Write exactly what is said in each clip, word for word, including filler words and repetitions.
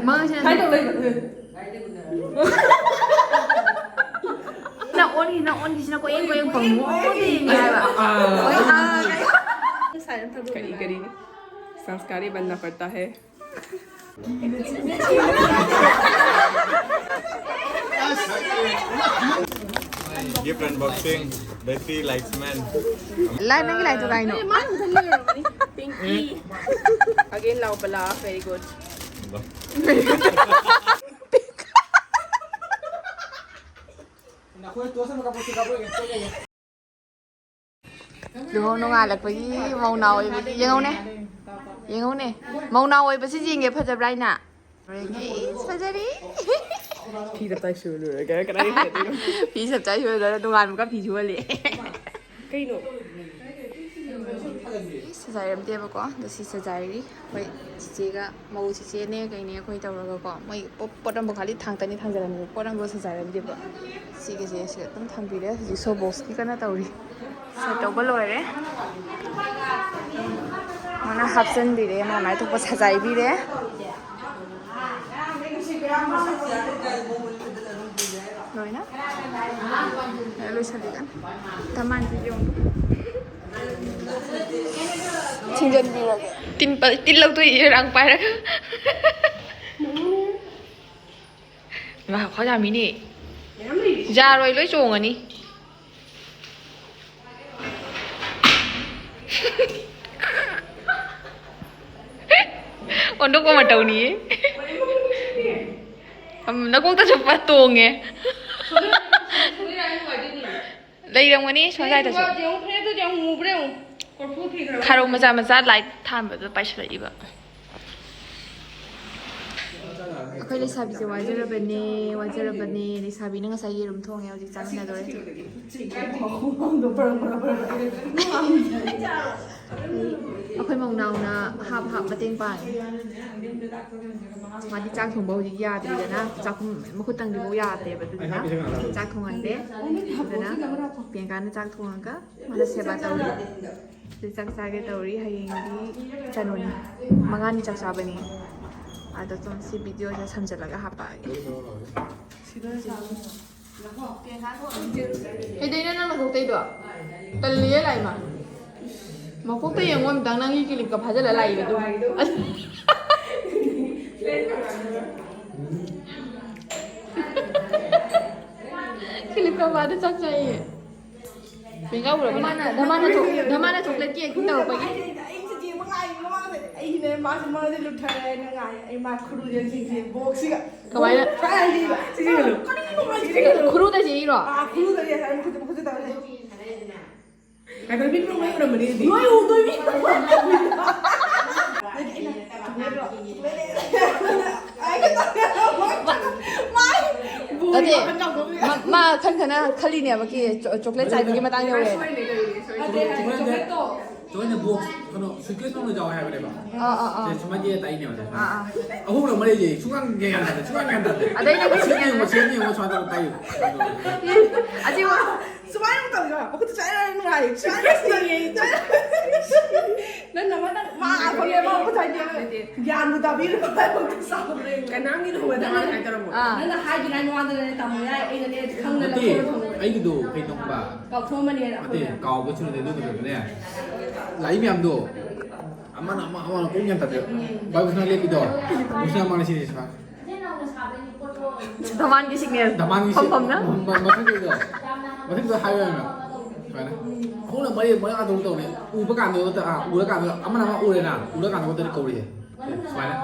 ꯃꯉꯥꯡꯁꯤꯅ ꯅꯪ ꯑꯣꯟꯈꯤ, ꯅꯪ ꯑꯣꯟꯈꯤꯁꯤꯅ ꯀꯣꯌꯦꯡ ꯀꯣꯌꯦꯡ ꯄꯪꯉꯣ ꯌꯦꯡꯉꯦ ꯍꯥꯏꯕ꯫ ꯀꯔꯤ ꯀꯔꯤ ꯁꯪꯁꯀꯥꯔꯤ ꯕꯟꯅ ꯄꯔꯇꯥ ꯍꯦ꯫ Gift unboxing, battery, lights man. ꯂꯥꯏ, ꯅꯪꯒꯤ ꯂꯥꯏꯗꯣ ꯀꯥꯏꯅꯣ? ꯄꯤꯡꯀꯤ꯫ Again, ꯂꯥꯎ ꯕꯂꯥ, very good. ꯅꯈꯣꯏ ꯇꯣꯁ ꯑꯃ ꯀꯥꯞꯄꯛꯁꯤ, ꯀꯥꯞꯄꯛꯑꯣ꯫ ꯂꯨꯍꯣꯡ ꯅꯣꯡꯉꯥꯜꯂꯛꯄꯒꯤ ꯃꯧꯅꯥ ꯑꯣꯏꯕꯒꯤ ꯌꯦꯡꯉꯧꯅꯦ꯫ ꯌꯦꯡꯉꯧꯅꯦ꯫ ꯃꯧꯅꯥ ꯑꯣꯏꯕꯁꯤ ꯌꯦꯡꯒꯦ ꯐꯖꯕ꯭ꯔꯥ ꯍꯥꯏꯅ? ꯐꯖꯔꯤ꯫ ꯐꯤꯗ ꯇꯥꯏꯁꯨ ꯂꯣꯏꯔꯒ ꯀꯗꯥꯏ ꯐꯖꯗꯣꯏꯅꯣ? ꯐꯤ ꯁꯞꯇꯥꯏ ꯁꯨꯔ ꯂꯣꯏꯔ ꯅꯣꯡꯉꯥꯟꯕꯒ ꯐꯤ ꯁꯨꯍꯜꯂꯦ꯫ ꯀꯩꯅꯣ? ꯁꯖꯥꯏꯔꯝꯗꯦꯕꯀꯣ꯫ ꯑꯗꯣ ꯁꯤ ꯁꯖꯥꯏꯔꯤ꯫ ꯑꯩꯈꯣꯏ ꯆꯤꯆꯦꯒ ꯃꯧ ꯆꯤꯆꯦꯅꯦ ꯀꯩꯅꯦ ꯑꯩꯈꯣꯏ ꯇꯧꯔꯒꯀꯣ꯫ ꯃꯣꯏ ꯄꯣꯠ, ꯄꯣꯠ ꯑꯃꯕꯨ ꯈꯥꯂꯤ ꯊꯥꯡꯇꯅꯤ ꯊꯥꯡꯖꯔꯝꯃꯦꯕ꯫ ꯄꯣꯠ ꯑꯃꯕꯨ ꯁꯖꯥꯏꯔꯝꯗꯦꯕ꯫ ꯁꯤꯒꯤꯁꯦ ꯁꯤꯗ ꯑꯗꯨꯝ ꯊꯝꯕꯤꯔꯦ꯫ ꯍꯧꯖꯤꯛ ꯁꯣ ꯕꯣꯛꯁꯀꯤ ꯀꯟꯅ ꯇꯧꯔꯤ꯫ ꯁꯦꯠ ꯇꯧꯕ ꯂꯣꯏꯔꯦ꯫ ꯃꯥꯅ ꯍꯥꯞꯆꯤꯟꯕꯤꯔꯦ꯫ ꯃꯥ ꯃꯥꯏ ꯊꯣꯛꯄ ꯁꯖꯥꯏꯕꯤꯔꯦ꯫ ꯂꯣꯏꯅ꯫ ꯂꯣꯏꯁꯤꯜꯂꯤꯒꯅꯤ꯫ ꯊꯝꯃꯥꯟꯁꯤ ꯌꯦꯡꯉꯨ꯫ ꯊꯤꯡꯖꯤꯟꯕꯤꯔꯒꯦ꯫ ꯇꯤꯟ ꯄ-, ꯇꯤꯜ ꯂꯧꯊꯣꯛꯏ ꯏꯔꯥꯡ ꯄꯥꯏꯔꯒ꯫ ꯏꯃꯥ, ꯈ꯭ꯋꯥꯏ ꯌꯥꯝꯃꯤꯅꯦ꯫ ꯌꯥꯔꯣꯏ, ꯂꯣꯏ ꯆꯣꯡꯉꯅꯤ꯫ ꯑꯣꯟꯊꯣꯛꯄ ꯃꯇꯧꯅꯤꯌꯦ꯫ ꯑꯝ, ꯅꯀꯣꯛꯇꯁꯨ ꯄꯠ ꯇꯣꯡꯉꯦ꯫ ꯂꯩꯔꯝꯒꯅꯤ ꯁꯣꯝ ꯁꯥꯏꯗꯁꯨ꯫ ꯌꯦꯡꯉꯨ, ꯐꯅꯦꯛꯇꯨꯗꯤ ꯌꯥꯝ ꯃꯨꯕ꯭ꯔꯥ ꯌꯦꯡꯉꯨ꯫ ꯀꯣꯔꯐꯨ ꯐꯤꯈ꯭ꯔꯕ? ꯈꯥꯔꯧ ꯃꯆꯥ ꯃꯆꯥ ꯂꯥꯏꯠ ꯊꯥꯟꯕꯗ ꯄꯥꯏꯁꯤꯜꯂꯛꯏꯕ꯫ ꯑꯩꯈꯣꯏ ꯂꯩꯁꯥꯕꯤꯁꯦ ꯋꯥꯖꯔꯕꯅꯦ, ꯋꯥꯖꯔꯕꯅꯦ꯫ ꯂꯩꯁꯥꯕꯤꯅ ꯉꯁꯥꯏ ꯌꯦꯔꯨꯝ ꯊꯣꯡꯉꯦ, ꯍꯧꯖꯤꯛ ꯆꯥꯃꯤꯟꯅꯗꯣꯔꯦ꯫ ꯑꯩꯈꯣꯏ ꯃꯧꯅꯥꯎꯅ ꯍꯥꯞ ꯍꯥꯞ ꯃꯇꯦꯡ ꯄꯥꯡꯉꯦ꯫ ꯃꯥꯗꯤ ꯆꯥꯛ ꯊꯣꯡꯕ ꯍꯧꯖꯤꯛ ꯌꯥꯗ꯭ꯔꯤꯗꯅ, ꯆꯥꯛꯈꯨꯝ ꯃꯈꯨꯠ ꯇꯪꯗ꯭ꯔꯤꯐꯥꯎ ꯌꯥꯗꯦꯕ, ꯑꯗꯨꯗꯨꯅ ꯆꯥꯛ ꯊꯣꯡꯍꯟꯗꯦ꯫ ꯑꯗꯨꯅ ꯄ꯭ꯔꯤꯌꯥꯡꯀꯥꯅ ꯆꯥꯛ ꯊꯣꯡꯉꯒ ꯃꯥꯅ ꯁꯦꯕꯥ ꯇꯧꯔꯤ꯫ ꯑꯗꯨ ꯆꯥꯛ ꯆꯥꯒꯦ ꯇꯧꯔꯤ꯫ ꯍꯌꯦꯡꯗꯤ ꯀꯩꯅꯣꯅꯤ, ꯃꯉꯥꯅꯤ ꯆꯥꯛ ꯆꯥꯕꯅꯤ꯫ ꯑ, ꯑꯗꯣ ꯁꯨꯝ ꯁꯤ ꯚꯤꯗꯤꯑꯣꯁꯦ ꯁꯝꯖꯜꯂꯒ ꯍꯥꯞꯄꯛꯑꯒꯦ꯫ ꯀꯩꯗꯩꯅꯣ ꯅꯪ ꯂꯧꯊꯣꯛꯇꯩꯗꯣ? ꯇꯜꯂꯤꯌꯦ ꯂꯥꯏꯃ꯫ ꯃꯀꯣꯛꯇ ꯌꯦꯡꯉꯣ ꯑꯝꯇꯪ, ꯅꯪꯒꯤ ꯀꯤꯂꯤꯞꯀ ꯐꯥꯖꯤꯜꯂ ꯂꯥꯛꯏꯕꯗꯨ꯫ ꯀꯤꯂꯤꯞꯀ ꯐꯥꯗ ꯆꯥꯛ ꯆꯥꯏꯌꯦ꯫ ꯕꯦꯡꯒꯥ ꯎꯔꯕ ꯅꯪ? ꯙꯃꯥꯅ, ꯙꯃꯥꯅ ꯆꯣꯛ-, ꯙꯃꯥꯅ ꯆꯣꯀ꯭ꯂꯦꯠ ꯀꯦꯛ ꯇꯧꯔꯛꯄꯒꯤ꯫ ꯑꯩ ꯆꯤꯆꯦ ꯑꯃ ꯉꯥꯏ, ꯃꯃꯥꯡꯗ ꯑꯩꯅ ꯃꯥꯁꯨ ꯃꯥꯁꯦ ꯂꯨꯞꯊꯔꯦ, ꯑꯩꯅ ꯉꯥꯏ, ꯑꯩ ꯃꯥ ꯈꯨꯔꯨꯁꯦ ꯁꯤꯁꯦ ꯕꯣꯛꯁꯤꯒ꯫ ꯀꯃꯥꯏꯅ? ꯁ꯭ꯋꯥꯏ ꯍꯥꯏꯗꯤ, ꯁꯤꯁꯦ ꯀꯔꯤꯅꯣ ꯃꯥ ꯁꯤꯁꯦ ꯀꯩꯅꯣ? ꯈꯨꯔꯨꯗ ꯆꯦꯛꯏꯔꯣ? ꯑꯥ, ꯈꯨꯔꯨꯗ ꯆꯦꯛ ꯍꯥꯏ, ꯃꯈꯨꯠꯇ, ꯃꯈꯨꯠꯇ ꯇꯧꯔꯦ꯫ ꯀꯩꯅꯣ, ꯃꯤꯠ ꯃꯔꯨ ꯂꯣꯏ ꯎꯔꯝꯃꯅꯤ ꯑꯗꯨꯗꯤ꯫ ꯂꯣꯏ ꯎꯗꯣꯏ ꯃꯤ꯫ ꯅꯠꯇꯦ, ꯃꯥ, ꯃꯥ ꯈꯟ ꯈꯟꯅ ꯈꯜꯂꯤꯅꯦꯕ ꯀꯤ ꯆꯣ-, ꯆꯣꯀ꯭ꯂꯦꯠ ꯆꯥꯏꯕꯒꯤ ꯃꯇꯥꯡ ꯌꯧꯔꯦꯅ꯫ ꯅꯠꯇꯦ, ꯆꯣꯀ꯭ꯂꯦꯠꯇꯣ꯫ ꯆꯣꯀ꯭ꯂꯦꯠꯅ ꯕꯣꯛꯁ, ꯀꯩꯅꯣ, ꯁꯨꯠꯀꯦꯁ ꯃꯅꯨꯡꯗ ꯌꯥꯎꯋꯦ ꯍꯥꯏꯕꯅꯦꯕ꯫ ꯑꯥ, ꯑꯥ, ꯑꯥ꯫ ꯁꯦ, ꯁꯨꯃꯥꯏꯅ ꯌꯦꯛꯑ ꯇꯥꯛꯏꯅꯦꯕ, ꯁꯦ, ꯁꯨꯃꯥꯏꯅ꯫ ꯑꯥ, ꯑꯥ꯫ ꯑꯍꯨꯝꯂꯛ ꯃꯔꯤꯁꯦ ꯁꯨꯡꯒ꯭ꯌꯥꯟ ꯒ꯭ꯌꯥꯟ ꯇꯥꯗꯦ, ꯁꯨꯡꯒ꯭ꯌꯥꯟ ꯒ꯭ꯌꯥꯟ ꯇꯥꯗꯦ꯫ ꯑꯗꯩ ꯅꯪ ꯁꯦꯝ ꯌꯦꯡꯉꯣ, ꯁꯦꯝ ꯌꯦꯡꯉꯣ, ꯁꯨꯃꯥꯏꯅ ꯇꯧꯔ ꯇꯥꯛꯏꯕ꯫ ꯑꯁꯤꯕꯨ ꯁꯨꯃꯥꯏꯅ ꯑꯃꯨꯛ ꯇꯧꯗꯣꯏꯕ, ꯃꯈꯨꯠꯇ ꯁꯨꯃꯥꯏꯅ ꯅꯨꯡꯉꯥꯏ, ꯁꯨꯃꯥꯏꯅ ꯁꯤꯡꯉꯦ, ꯁꯨꯃꯥꯏꯅ ꯅꯪ ꯅꯃ ꯅꯪ ꯃꯥ ꯐꯪꯉꯦ, ꯃꯥ ꯃꯈꯨꯠ ꯁꯨꯃꯥꯏꯅ ꯇꯧꯔꯦ꯫ ꯒ꯭ꯌꯥꯟꯕꯨ ꯇꯥꯕꯤꯔꯕ ꯍꯥꯏꯕ ꯁꯥꯎꯔꯦ꯫ ꯀꯅꯥꯝꯒꯤ ꯂꯨꯍꯣꯡꯕꯗ ꯃꯥ ꯁꯨꯃꯥꯏꯅ ꯇꯧꯔꯝꯃꯣ꯫ ꯑꯥ꯫ ꯅꯪꯅ ꯍꯥꯏꯗ꯭ꯔꯤꯉꯩ ꯃꯃꯥꯡꯗꯅꯦ ꯇꯥꯃꯣ ꯌꯥꯏ, ꯑꯩꯅꯅꯦ ꯈꯪꯗꯅ ꯅꯠꯇꯦ, ꯂꯧꯊꯣꯛꯑ ꯊꯝꯃꯣ꯫ ꯑꯩꯒꯤꯗꯣ ꯀꯩ ꯇꯧꯕ? ꯀꯥꯎꯊꯣꯛꯑꯝꯃꯅꯤ ꯅꯠꯇꯦ, ꯑꯩꯈꯣꯏꯅ꯫ ꯀꯥꯎꯕꯁꯨ ꯅꯠꯇꯦ, ꯑꯗꯨ ꯃꯇꯝꯗꯅꯦ ꯂꯥꯛꯏ ꯃꯌꯥꯝꯗꯣ ꯑꯃꯅ ꯑꯃ, ꯑꯃꯅ ꯀꯣꯛ ꯒ꯭ꯌꯥꯟ ꯇꯥꯗꯦ꯫ ꯚꯥꯏ ꯕꯨꯁꯅꯥ ꯂꯦꯞꯄꯤꯗꯣ, ꯕꯨꯁꯅꯥ ꯃꯥꯅ ꯁꯤꯅꯤ ꯁꯥ꯫ ꯙꯃꯥꯟꯒꯤ ꯁꯤꯒꯅꯦꯜ꯫ ꯙꯃꯥꯟꯒꯤ ꯐꯝ ꯁꯤ-, ꯐꯝꯅ? ꯃ-, ꯃ-, ꯃꯊꯛꯀꯤꯗꯣ, ꯃꯊꯛꯀꯤꯗꯣ ꯍꯥꯏꯌꯣ ꯍꯥꯏꯅ꯫ ꯁꯨꯃꯥꯏꯅ꯫ ꯑꯍꯨꯝꯂꯛ ꯃꯔꯤ ꯃꯉꯥ ꯇꯧ ꯇꯧꯅꯤ꯫ ꯎꯕ ꯀꯥꯟꯗ ꯈꯛꯇ, ꯑꯥ, ꯎꯔꯀꯥꯟꯗ ꯑꯃꯅ ꯑꯃ ꯎꯔꯦꯅ, ꯎꯔꯀꯥꯟꯗ ꯈꯛꯇꯅꯤ ꯀꯧꯔꯤꯁꯦ꯫ ꯁꯨꯃꯥꯏꯅ꯫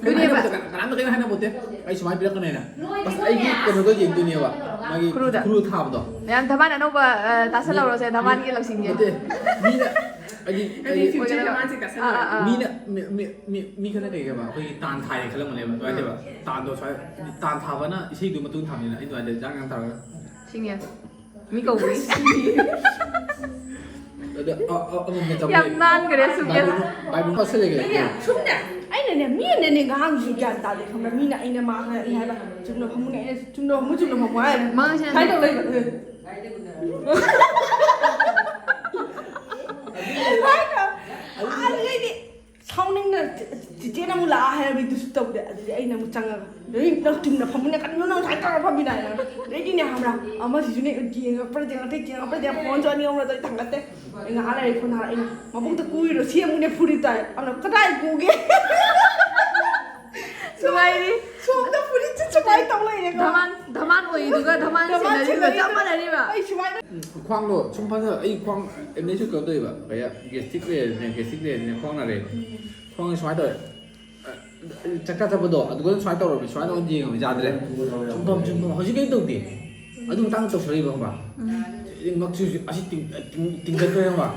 ꯑꯗꯨꯅꯦꯕ꯫ ꯀꯅꯥꯝꯇ ꯀꯩꯅꯣ ꯍꯥꯏꯅ-, ꯀꯅꯥꯝꯇ ꯀꯩꯅꯣ ꯍꯥꯏꯅꯄꯣꯠꯇꯦ꯫ ꯑꯩ ꯁꯨꯃꯥꯏꯅ ꯄꯤꯔꯛꯀꯅꯦꯅ꯫ ꯑꯁ, ꯑꯩꯒꯤ ꯀꯩꯅꯣꯗꯣ ꯌꯦꯡꯗꯣꯏꯅꯦꯕ꯫ ꯃꯥꯒꯤ ꯈꯨꯔꯨꯗ꯫ ꯈꯨꯔꯨ ꯊꯥꯕꯗꯣ꯫ ꯃꯌꯥꯝ ꯙꯃꯥꯟ ꯑꯅꯧꯕ, ꯑ, ꯇꯥꯁꯜꯍꯧꯔꯣꯁꯦ, ꯙꯃꯥꯟꯒꯤ ꯂꯧꯁꯤꯡꯁꯦ꯫ ꯅꯠꯇꯦ꯫ ꯃꯤꯅ, ꯍꯥꯏꯗꯤ, ꯍꯥꯏꯗꯤ, ꯍꯥꯏꯗꯤ, future ꯙꯃꯥꯟꯁꯦ ꯇꯥꯁꯜꯍꯧꯔꯣ꯫ ꯑꯥ, ꯑꯥ, ꯑꯥ꯫ ꯃꯤꯅ, ꯃꯤ, ꯃꯤ, ꯃꯤ, ꯃꯤ ꯈꯔꯅ ꯀꯩ ꯍꯥꯏꯕ, ꯑꯩꯈꯣꯏꯒꯤ ꯇꯥꯟ ꯊꯥꯏꯌꯦ ꯈꯜꯂꯝꯒꯅꯦꯕ꯫ ꯑꯗꯨꯃꯥꯏꯅ ꯇꯧꯕ꯫ ꯇꯥꯟꯗꯣ ꯁꯨꯃꯥꯏꯅ, ꯇꯥꯟ ꯊꯥꯕꯅ ꯏꯁꯩꯗꯨ ꯃꯇꯨꯡ ꯊꯥꯕꯅꯤꯅ ꯑꯩ ꯑꯗꯨꯃꯥꯏꯅ ꯇꯧꯔꯒ ꯁꯤꯡꯉꯦ꯫ ꯃꯤ ꯀꯧꯕꯒꯤ꯫ ꯑꯗ, ꯑ, ꯑ, ꯑꯃꯃꯝ ꯆꯪꯉꯦ꯫ ꯌꯥꯝ ꯅꯥꯟꯈ꯭ꯔꯦ ꯁꯨꯀꯦꯁ꯫ ꯕꯥꯏꯕꯜ, ꯕꯥꯏꯕꯜ ꯄꯥꯁꯜꯂꯦ ꯀꯩꯅꯣ꯫ ꯁꯨꯝꯅꯦ, ꯑꯩꯅꯅꯦ, ꯃꯤꯅꯅꯦ ꯉꯥꯡꯉꯤꯁꯦ ꯒ꯭ꯌꯥꯟ ꯇꯥꯗꯦ, ꯈꯪꯕ꯭ꯔꯥ? ꯃꯤꯅ ꯑꯩꯅ ꯃꯥ ꯍꯥꯏ-, ꯑꯩ ꯍꯥꯏꯕ, "ꯆꯨꯝꯅ ꯐꯝꯃꯨꯅꯦ", ꯑꯩꯅ, "ꯆꯨꯝꯅ ꯐꯝꯃꯨ, ꯆꯨꯝꯅ ꯐꯝꯃꯨ" ꯍꯥꯏꯔꯦ꯫ ꯃꯥꯁꯦ ꯁꯨꯃꯥꯏꯅ ꯇꯧ ꯂꯩꯕ꯫ ꯑꯗꯨꯗꯩꯗꯤ ꯁꯥꯎꯅꯤꯡꯅ ꯆꯤꯆꯦꯅ ꯑꯃꯨꯛ ꯂꯥꯛꯑ ꯍꯥꯏꯔꯕꯗꯤ ꯑꯗꯨꯁꯨ ꯇꯧꯗꯦ꯫ ꯑꯗꯨꯗꯤ ꯑꯩꯅ ꯑꯃꯨꯛ ꯆꯪꯉꯒ, "ꯅꯣꯏ ꯅꯪ ꯆꯨꯝꯅ ꯐꯝꯃꯨꯅꯦ, ꯀꯔꯤꯅꯣ ꯅꯪ ꯁꯨꯃꯥꯏꯅ ꯇꯧꯔ ꯐꯝꯃꯤꯅ?" ꯍꯥꯏꯅ꯫ ꯑꯗꯩꯗꯤꯅꯦ ꯈꯪꯕ꯭ꯔꯥ, ꯑꯃꯁꯤꯁꯨꯅꯦ ꯌꯦꯡꯉꯛꯄ꯭ꯔꯥ ꯌꯦꯡꯉꯛꯇꯦ, ꯌꯦꯡꯉꯛꯄ꯭ꯔꯥ ꯌꯦꯡꯉꯛꯇꯦ, ꯐꯣꯟꯁꯨ ꯑꯅꯤ ꯑꯍꯨꯝꯂꯛ ꯊꯥꯡꯒꯠꯇꯦ꯫ ꯑꯩ ꯉꯥꯏꯍꯥꯛ ꯂꯩꯔꯦ ꯐꯣꯟ ꯊꯥꯔꯛꯑꯦ, ꯑꯩꯅ, "ꯃꯕꯨꯛꯇ ꯀꯨꯏꯔꯣ ꯁꯤ ꯑꯃꯨꯛꯅꯦ ꯐꯨꯔꯤꯠ ꯇꯥꯏ꯫" ꯑꯗꯣ ꯀꯗꯥꯏ ꯀꯨꯒꯦ? ꯅꯨꯡꯉꯥꯏꯔꯤ꯫ ꯁꯣꯝꯗ ꯐꯨꯔꯤꯠꯁꯦ ꯁꯨꯃꯥꯏꯅ ꯇꯧ ꯂꯩꯔꯦꯀꯣ꯫ ꯙꯃꯥꯟ, ꯙꯃꯥꯟ ꯑꯣꯏꯔꯤꯗꯨꯒ ꯙꯃꯥꯟ ꯙꯃꯥꯟ ꯁꯦꯟꯅꯔꯤꯗꯨꯒ ꯁꯦꯟꯅꯔꯤꯗꯨ꯫ ꯆꯞ ꯃꯥꯟꯅꯔꯤꯕ꯫ ꯑꯩ ꯁꯨꯃꯥꯏꯅ ꯈ꯭ꯋꯥꯡꯗꯣ ꯁꯨꯝ ꯐꯖ-, ꯑꯩ ꯈ꯭ꯋꯥꯡ ꯑꯦꯝ ꯑꯦꯁꯨ ꯀꯩꯅꯣ ꯇꯧꯋꯦꯕ, ꯀꯩ ꯍꯥꯏ, ꯒꯦꯁꯇ꯭ꯔꯤꯛ ꯂꯩꯔꯦꯅꯦ, ꯒꯦꯁꯇ꯭ꯔꯤꯛ ꯂꯩꯔꯦꯅꯦ, ꯈ꯭ꯋꯥꯡ ꯅꯥꯔꯦ꯫ ꯈ꯭ꯋꯥꯡ ꯁꯨꯃꯥꯏꯅ ꯇꯧꯋꯦ꯫ ꯑ, ꯆꯥꯛ ꯆꯥ ꯆꯠꯄꯗꯣ ꯑꯗꯨꯒ ꯁꯨꯃꯥꯏꯅ ꯇꯧꯔꯕ, ꯁꯨꯃꯥꯏꯅ ꯇꯧꯔ ꯌꯦꯡꯉꯕ ꯌꯥꯗ꯭ꯔꯦ꯫ ꯁꯨꯝ ꯐꯝ, ꯁꯨꯝ ꯐꯝ꯫ ꯍꯧꯖꯤꯛ ꯀꯩꯝ ꯇꯧꯗꯦ꯫ ꯑꯗꯨ ꯃꯇꯥꯡꯗ ꯇꯧꯁꯜꯂꯛꯏꯕ ꯈꯪꯕ꯭ꯔꯥ? ꯎꯝ꯫ ꯑꯩ ꯉꯛꯁꯨ ꯍꯧꯖꯤꯛ ꯑꯁꯤ ꯇꯤꯡ-, ꯇꯤꯡ-, ꯇꯤꯡꯈꯠꯈ꯭ꯔꯦ ꯈꯪꯕ꯭ꯔꯥ?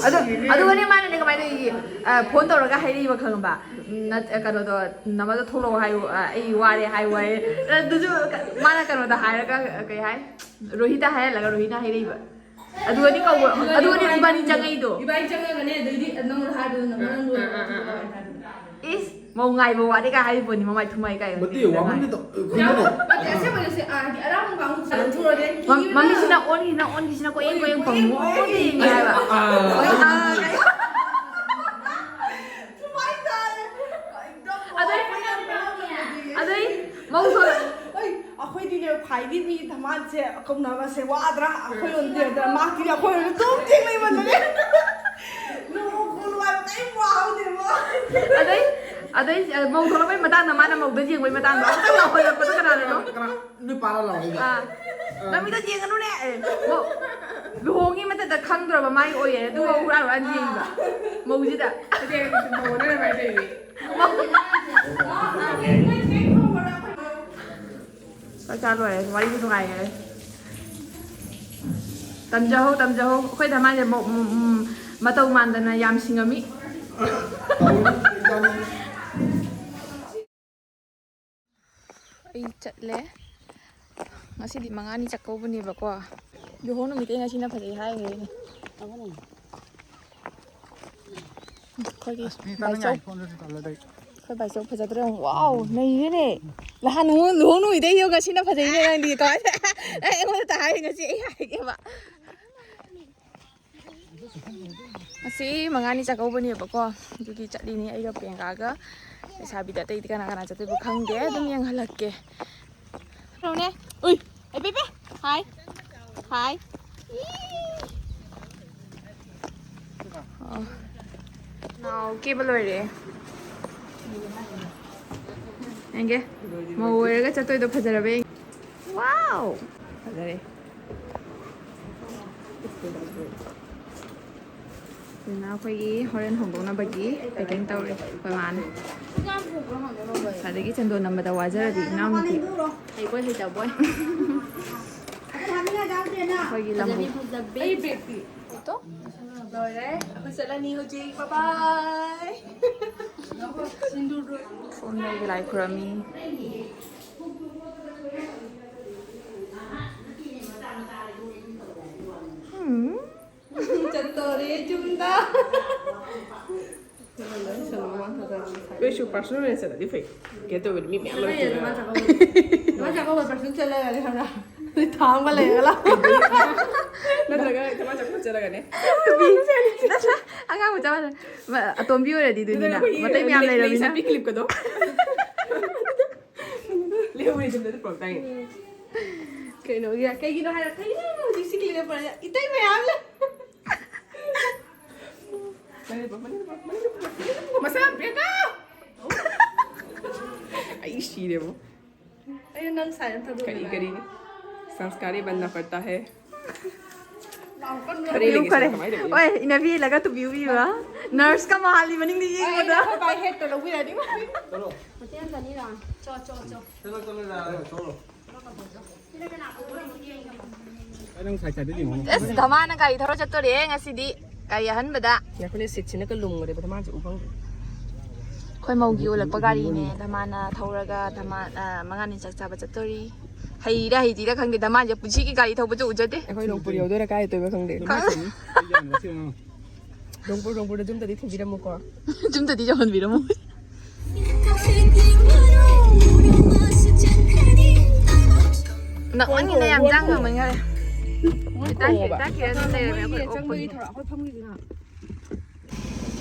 ꯑꯗꯨ, ꯑꯗꯨꯒꯅꯦ ꯃꯥꯅꯅꯦ ꯀꯃꯥꯏꯅ ꯇꯧꯏ? ꯑ, ꯐꯣꯟ ꯇꯧꯔꯒ ꯍꯥꯏꯔꯛꯏꯕ ꯈꯪꯉꯕ? ꯎꯝ, ꯅꯠ-, ꯑ, ꯀꯩꯅꯣꯗꯣ, "ꯅꯃꯗꯣ ꯊꯣꯛꯂꯛꯑꯣ ꯍꯥꯏꯌꯨ, ꯑ, ꯑꯩ ꯋꯥꯔꯦ" ꯍꯥꯏꯌꯨ ꯍꯥꯏꯌꯦ꯫ ꯑꯗꯨꯁꯨ ꯀ-, ꯃꯥꯅ ꯀꯩꯅꯣꯗ ꯍꯥꯏꯔꯒ, ꯑ, ꯀꯩ ꯍꯥꯏ? ꯔꯣꯍꯤꯇ ꯍꯥꯏꯍꯜꯂꯒ ꯔꯣꯍꯤꯅ ꯍꯥꯏꯔꯛꯏꯕ꯫ ꯑꯗꯨꯒꯅꯤ ꯀꯧꯕ, ꯑꯗꯨꯒꯅꯤ ꯏꯕꯥꯅꯤ ꯆꯪꯉꯛꯏꯗꯣ꯫ ꯏꯕꯥꯅꯤ ꯆꯪꯉꯒꯅꯦ, ꯑꯗꯩꯗꯤ ꯅꯪꯉꯣꯟꯗ ꯍꯥꯏꯕꯗꯣ ꯅꯪꯉꯣꯟꯗ ꯂꯣꯏꯔꯒ ꯑꯥ, ꯑꯥ, ꯑꯥ, ꯑꯥ꯫ ꯍꯥꯏꯕꯗꯣ꯫ ꯏꯁ, ꯃꯧ ꯉꯥꯏꯕ ꯋꯥꯔꯦ ꯀꯥꯏ ꯍꯥꯏꯔꯤꯕꯣꯅꯤ, ꯃꯃꯥꯏ ꯊꯨꯃꯥꯏ ꯀꯥꯏ ꯅꯠꯇꯦ, ꯋꯥꯃꯟꯗ ꯇꯧ-, ꯀꯩꯅꯣ? ꯅꯠꯇꯦ, ꯑꯁꯦꯡꯕꯩꯅꯦ, ꯁꯤ, ꯑꯥ, ꯍꯥꯏꯗꯤ ꯑꯔꯥꯡꯕ ꯀꯥꯡꯕꯨ ꯆꯪꯊꯣꯔꯛꯑꯗꯤ ꯃꯝ-, ꯀꯤꯕꯅ꯫ ꯃꯃꯤꯠꯁꯤꯅ ꯑꯣꯟꯈꯤꯁꯤꯅ ꯑꯣꯟꯈꯤꯁꯤꯅ ꯀꯣꯏꯌꯦꯡ ꯀꯣꯏꯌꯦꯡ ꯄꯪꯉꯨ, ꯑꯣꯟꯗꯦ ꯌꯦꯡꯉꯦ ꯍꯥꯏꯕ꯫ ꯑꯥ, ꯑꯣꯏ, ꯑꯥ, ꯀꯥꯏ꯫ ꯊꯨꯃꯥꯏ ꯇꯥꯔꯦ꯫ ꯑꯗꯩ, ꯑꯗꯩ ꯃꯧ ꯊꯣꯛꯂꯛ-, ꯑꯩ, ꯑꯩꯈꯣꯏꯗꯤꯅꯦ, ꯈ꯭ꯋꯥꯏꯗꯤ ꯃꯤ ꯙꯃꯥꯟꯁꯦ ꯀꯧꯅꯕꯁꯦ ꯋꯥꯗ꯭ꯔꯥ? ꯑꯩꯈꯣꯏꯔꯣꯝꯗꯤ ꯍꯦꯛꯇ ꯃꯥꯛꯇꯤꯅꯦ, ꯑꯩꯈꯣꯏꯔꯣꯝꯗ ꯑꯗꯨꯝ ꯊꯦꯡꯅꯩꯃꯟꯕꯅꯦ꯫ ꯂꯨꯍꯣꯡ ꯈꯣꯡꯗꯣꯡꯕ ꯀꯔꯤꯝ ꯋꯥꯍꯧꯗꯦꯕ꯫ ꯑꯗꯩ, ꯑꯗꯩ, ꯑ, ꯃꯧ ꯊꯣꯛꯂꯛꯄꯩ ꯃꯇꯥꯡꯗ ꯃꯥꯅ ꯃꯧꯗ ꯌꯦꯡꯕꯩ ꯃꯇꯥꯡꯗꯣ ꯑꯝꯇ ꯂꯥꯎꯍꯜꯂꯛꯄꯗꯣ ꯀꯅꯥꯅꯅꯣ? ꯀꯅꯥ? ꯅꯣꯏ ꯄꯥꯔ ꯂꯥꯎꯔꯛꯏꯕ? ꯑꯥ꯫ ꯑꯥ꯫ ꯂꯝꯕꯤꯗ ꯌꯦꯡꯉꯅꯨꯅꯦ꯫ ꯑꯦ, ꯃꯧ, ꯂꯨꯍꯣꯡꯉꯤ ꯃꯇꯝꯗ ꯈꯪꯗ꯭ꯔꯕ ꯃꯥꯏ ꯑꯣꯏꯌꯦ, ꯑꯗꯨꯒ ꯍꯨꯔꯥꯟ ꯍꯨꯔꯥꯟ ꯌꯦꯡꯉꯤꯕ꯫ ꯃꯧꯁꯤꯗ꯫ ꯑꯗꯨꯗꯤ ꯃꯧ ꯑꯣꯟꯅꯔꯝꯃꯦ ꯍꯥꯏꯗꯣꯏꯅꯦ꯫ ꯆꯥꯛ ꯆꯥ ꯂꯣꯏꯔꯦ, ꯋꯥꯔꯤꯁꯨ ꯅꯨꯡꯉꯥꯏꯈꯔꯦ꯫ ꯇꯝꯖꯍꯧ, ꯇꯝꯖꯍꯧ꯫ ꯑꯩꯈꯣꯏ ꯙꯃꯥꯟꯁꯦ ꯃꯧ-, ꯎꯝ, ꯎꯝ, ꯃꯇꯧ ꯃꯥꯟꯗꯅ ꯌꯥꯝ ꯁꯤꯡꯉꯝꯃꯤ꯫ ꯑꯩ ꯆꯠꯂꯦ꯫ ꯉꯁꯤꯗꯤ ꯃꯉꯥꯅꯤ ꯆꯥꯛꯀꯧꯕꯅꯦꯕꯀꯣ꯫ ꯂꯨꯍꯣꯡ ꯅꯨꯃꯤꯠꯇꯩ ꯉꯁꯤꯅ ꯐꯖꯩ ꯍꯥꯏꯈ꯭ꯔꯦꯅꯦ꯫ ꯑꯩꯈꯣꯏꯒꯤ ꯑꯁ, ꯃꯤ ꯇꯥꯅꯤꯡꯉꯥꯏ ꯕꯥꯏꯆꯧ꯫ ꯐꯣꯟꯗꯨꯁꯨ ꯇꯜꯂꯦꯗ ꯑꯩ꯫ ꯑꯩꯈꯣꯏ ꯕꯥꯏꯆꯧ ꯐꯖꯗ꯭ꯔꯥ ꯌꯦꯡꯉꯨ꯫ ꯋꯥꯎ, ꯅꯩꯔꯦꯅꯦ꯫ ꯅꯍꯥꯟ ꯅꯉꯣꯟ ꯂꯨꯍꯣꯡ ꯅꯨꯃꯤꯠꯇꯩ ꯌꯣꯒ ꯁꯤꯅ ꯐꯖꯩꯅꯦ ꯅꯪꯗꯤ꯫ ꯀꯃꯥꯏꯅ? ꯑꯩ ꯑꯩꯉꯣꯟꯗ ꯇ ꯍꯥꯏꯔꯤ ꯉꯁꯤ ꯑꯩ ꯍꯥꯏꯒꯦꯕ꯫ ꯉꯁꯤ ꯃꯉꯥꯅꯤ ꯆꯥꯛꯀꯧꯕꯅꯦꯕꯀꯣ, ꯑꯗꯨꯒꯤ ꯆꯠꯂꯤꯅꯤ ꯑꯩꯒ ꯄ꯭ꯔꯤꯌꯥꯡꯀꯥꯒ꯫ ꯂꯩꯁꯥꯕꯤꯗ ꯑꯇꯩꯗꯤ ꯀꯅꯥ ꯀꯅꯥ ꯆꯠꯇꯣꯏꯕ ꯈꯪꯗꯦ, ꯑꯗꯨꯝ ꯌꯦꯡꯍꯜꯂꯛꯀꯦ꯫ ꯀꯩꯅꯣꯅꯦ꯫ ꯎꯏ꯫ ꯑꯦ, ꯄꯦ, ꯄꯦ꯫ ꯍꯥꯏ꯫ ꯍꯥꯏ꯫ ꯑꯣ꯫ ꯅꯥꯎ ꯀꯦꯕ ꯂꯣꯏꯔꯦ꯫ ꯌꯦꯡꯒꯦ꯫ ꯃꯧ ꯑꯣꯏꯔꯒ ꯆꯠꯇꯣꯏꯗꯣ ꯐꯖꯔꯕ ꯌꯦꯡꯒꯦ꯫ ꯋꯥꯎ! ꯐꯖꯔꯦ꯫ ꯑꯗꯨꯅ ꯑꯩꯈꯣꯏꯒꯤ ꯍꯣꯔꯦꯟ ꯍꯣꯡꯗꯣꯛꯅꯕꯒꯤ packing ꯇꯧꯔꯤ ꯑꯩꯈꯣꯏ ꯃꯥꯅ꯫ ꯉꯁꯥꯏꯗꯒꯤ ꯆꯟꯗꯣꯟ ꯅꯝꯕꯗ ꯋꯥꯖꯔꯕꯤ ꯏꯅꯥꯎꯅꯨꯄꯤ꯫ ꯍꯩꯕꯣꯏ ꯍꯩꯇꯕꯣꯏ꯫ ꯑꯩꯈꯣꯏꯒꯤ ꯂꯝꯕꯨ꯫ ꯐꯖꯕꯤ, ꯐꯖꯕꯤ꯫ ꯑꯩ bag ꯇꯤ? ꯂꯣꯏꯔꯦ꯫ ꯑꯩꯈꯣꯏ ꯆꯠꯂꯅꯤ ꯍꯧꯖꯤꯛ꯫ Bye bye꯫ ꯁꯣꯝꯗ ꯑꯩꯒꯤ ꯂꯥꯏ ꯈꯨꯔꯝꯃꯤ꯫ ꯎꯝ꯫ ꯆꯠꯇꯣꯔꯦ ꯌꯨꯝꯗ꯫ ꯑꯗꯨꯏꯁꯨ personal ꯑꯣꯏꯅ ꯆꯠꯂꯗꯤ ꯐꯩ꯫ ꯀꯩꯅꯣ ꯇꯧꯕꯗꯤ ꯃꯤ ꯃꯌꯥꯝ ꯃꯔꯛꯇꯨꯗ꯫ ꯃꯥ ꯆꯥꯛꯀꯧꯕ personal ꯆꯠꯂꯒꯗꯤ ꯈꯪꯕ꯭ꯔꯥ? ꯊꯥ ꯑꯃꯒ ꯂꯩꯔꯒ ꯂꯥꯛꯑꯣ꯫ ꯅꯠꯇ꯭ꯔꯒ ꯃꯥ ꯆꯥꯛꯀꯧꯕ ꯆꯠꯂꯒꯅꯦ꯫ ꯅꯠꯇ꯭ꯔꯥ ꯑꯉꯥꯡ ꯃꯆꯥ ꯃꯥꯟꯅ꯫ ꯃ-, ꯑꯇꯣꯝꯕꯤ ꯑꯣꯏꯔꯗꯤ ꯑꯗꯨꯅꯤꯅ꯫ ꯑꯗꯨꯅ ꯑꯩꯈꯣꯏꯒꯤ ꯃꯇꯩ ꯃꯌꯥꯝ ꯂꯩ-, ꯂꯩꯔꯕꯅꯤꯅ꯫ ꯂꯩꯁꯥꯕꯤ clip ꯀꯗꯣ꯫ ꯂꯩꯍꯧꯔꯦ ꯌꯨꯝꯗ ꯑꯗꯨ ꯄꯨꯔꯛ ꯇꯥꯏꯅꯦ꯫ ꯀꯩꯅꯣꯒꯤ, ꯀꯩꯒꯤꯅꯣ ꯍꯥꯏꯔ, ꯀꯩꯅꯣ ꯍꯧꯖꯤꯛ ꯁꯤ clip ꯄꯨꯔꯛꯑꯦ? ꯏꯇꯩ ꯃꯌꯥꯝ ꯂꯩ꯫ ꯃꯁꯥ ꯌꯥꯝ ꯄꯤꯛꯑꯦꯗ꯫ ꯑꯩ ꯁꯤꯔꯦꯕꯣ꯫ ꯑꯩꯅ ꯅꯪ ꯁꯥꯏ ꯑꯝ ꯊꯥꯗꯣꯛꯑꯣ꯫ ꯀꯔꯤ, ꯀꯔꯤ? ꯁꯪꯁꯀꯥꯔꯤ ꯕꯟꯅ ꯄꯔꯇꯥ ꯍꯦ꯫ ꯂꯥꯎ ꯀꯟꯅ꯫ ꯈꯔꯦ ꯂꯩꯒꯦ ꯈꯔꯦ꯫ ꯁꯪ ꯀꯃꯥꯏ ꯇꯧꯒꯦ? ꯑꯣꯏ, ꯏꯅꯕꯤ ꯏꯜꯂꯒ ꯇꯨꯕꯤꯌꯨ ꯏꯕ꯫ Nurse ꯀ ꯃꯥꯜꯂꯤ ꯃꯅꯤꯡꯗ ꯑꯩ ꯌꯦꯡꯕꯗ꯫ ꯑꯩꯈꯣꯏ ꯕꯥꯏ ꯍꯦꯠꯇꯣ ꯂꯧꯕꯤꯔꯛꯑꯅꯤ꯫ ꯆꯠꯂꯣ꯫ ꯍꯣꯇꯦꯜ ꯆꯠꯅꯤꯔꯣ? ꯆꯣ, ꯆꯣ, ꯆꯣ꯫ ꯆꯠꯂꯣ, ꯆꯠꯂꯣ, ꯌꯥꯔꯦ, ꯆꯠꯂꯣ꯫ ꯑꯁ, ꯙꯃꯥꯅ ꯒꯥꯔꯤ ꯊꯧꯔ ꯆꯠꯇꯣꯔꯦ ꯉꯁꯤꯗꯤ꯫ ꯒꯥꯔꯤ ꯑꯍꯟꯕꯗ꯫ ꯉꯥꯏꯈꯣꯅꯦ, seat ꯁꯤꯅ ꯀ ꯂꯨꯝꯈ꯭ꯔꯦꯕ, ꯙꯃꯥꯁꯦ ꯎ ꯐꯪꯗ꯭ꯔꯦ꯫ ꯑꯩꯈꯣꯏ ꯃꯧꯒꯤ ꯑꯣꯜꯂꯛꯄ ꯒꯥꯔꯤꯅꯦ꯫ ꯙꯃꯥꯅ ꯊꯧꯔꯒ ꯙꯃꯥ-, ꯑ, ꯃꯉꯥꯅꯤ ꯆꯥꯛ ꯆꯥꯕ ꯆꯠꯇꯣꯔꯤ꯫ ꯍꯩꯔꯤꯔꯥ ꯍꯩꯇ꯭ꯔꯤꯔꯥ ꯈꯪꯗꯦ, ꯙꯃꯥꯁꯦ ꯄꯨꯟꯁꯤꯒꯤ ꯒꯥꯔꯤ ꯊꯧꯕꯁꯨ ꯎꯖꯗꯦ꯫ ꯑꯩꯈꯣꯏ ꯂꯣꯡꯄꯨꯔ ꯌꯧꯗꯣꯏꯔꯥ ꯀꯥꯏ ꯌꯧꯗꯣꯏꯕ ꯈꯪꯗꯦ꯫ ꯈꯪ-, ꯅꯣꯡꯄꯣꯛ, ꯅꯣꯡꯄꯣꯛꯇ ꯌꯨꯝꯗꯗꯤ ꯊꯤꯟꯕꯤꯔꯝꯃꯨꯀꯣ꯫ ꯌꯨꯝꯗꯗꯤ ꯌꯧꯍꯟꯕꯤꯔꯝꯃꯨ꯫ ꯅꯛꯃꯟꯒꯤꯅ ꯌꯥꯝ ꯆꯥꯡ ꯉꯝꯃꯟꯈꯔꯦ꯫ ꯈꯤꯇꯪ ꯈꯣꯡꯉꯣꯕ꯫ ꯈꯤꯇꯪ ꯈꯤꯇꯪ ꯂꯩꯔꯝꯃꯦ ꯑꯩꯈꯣꯏ ꯆꯪꯕꯒꯤ ꯑꯣꯛꯄꯒꯤ꯫ ꯊꯧꯔꯛ ꯑꯩꯈꯣꯏ ꯐꯝꯒꯤꯁꯤꯅ꯫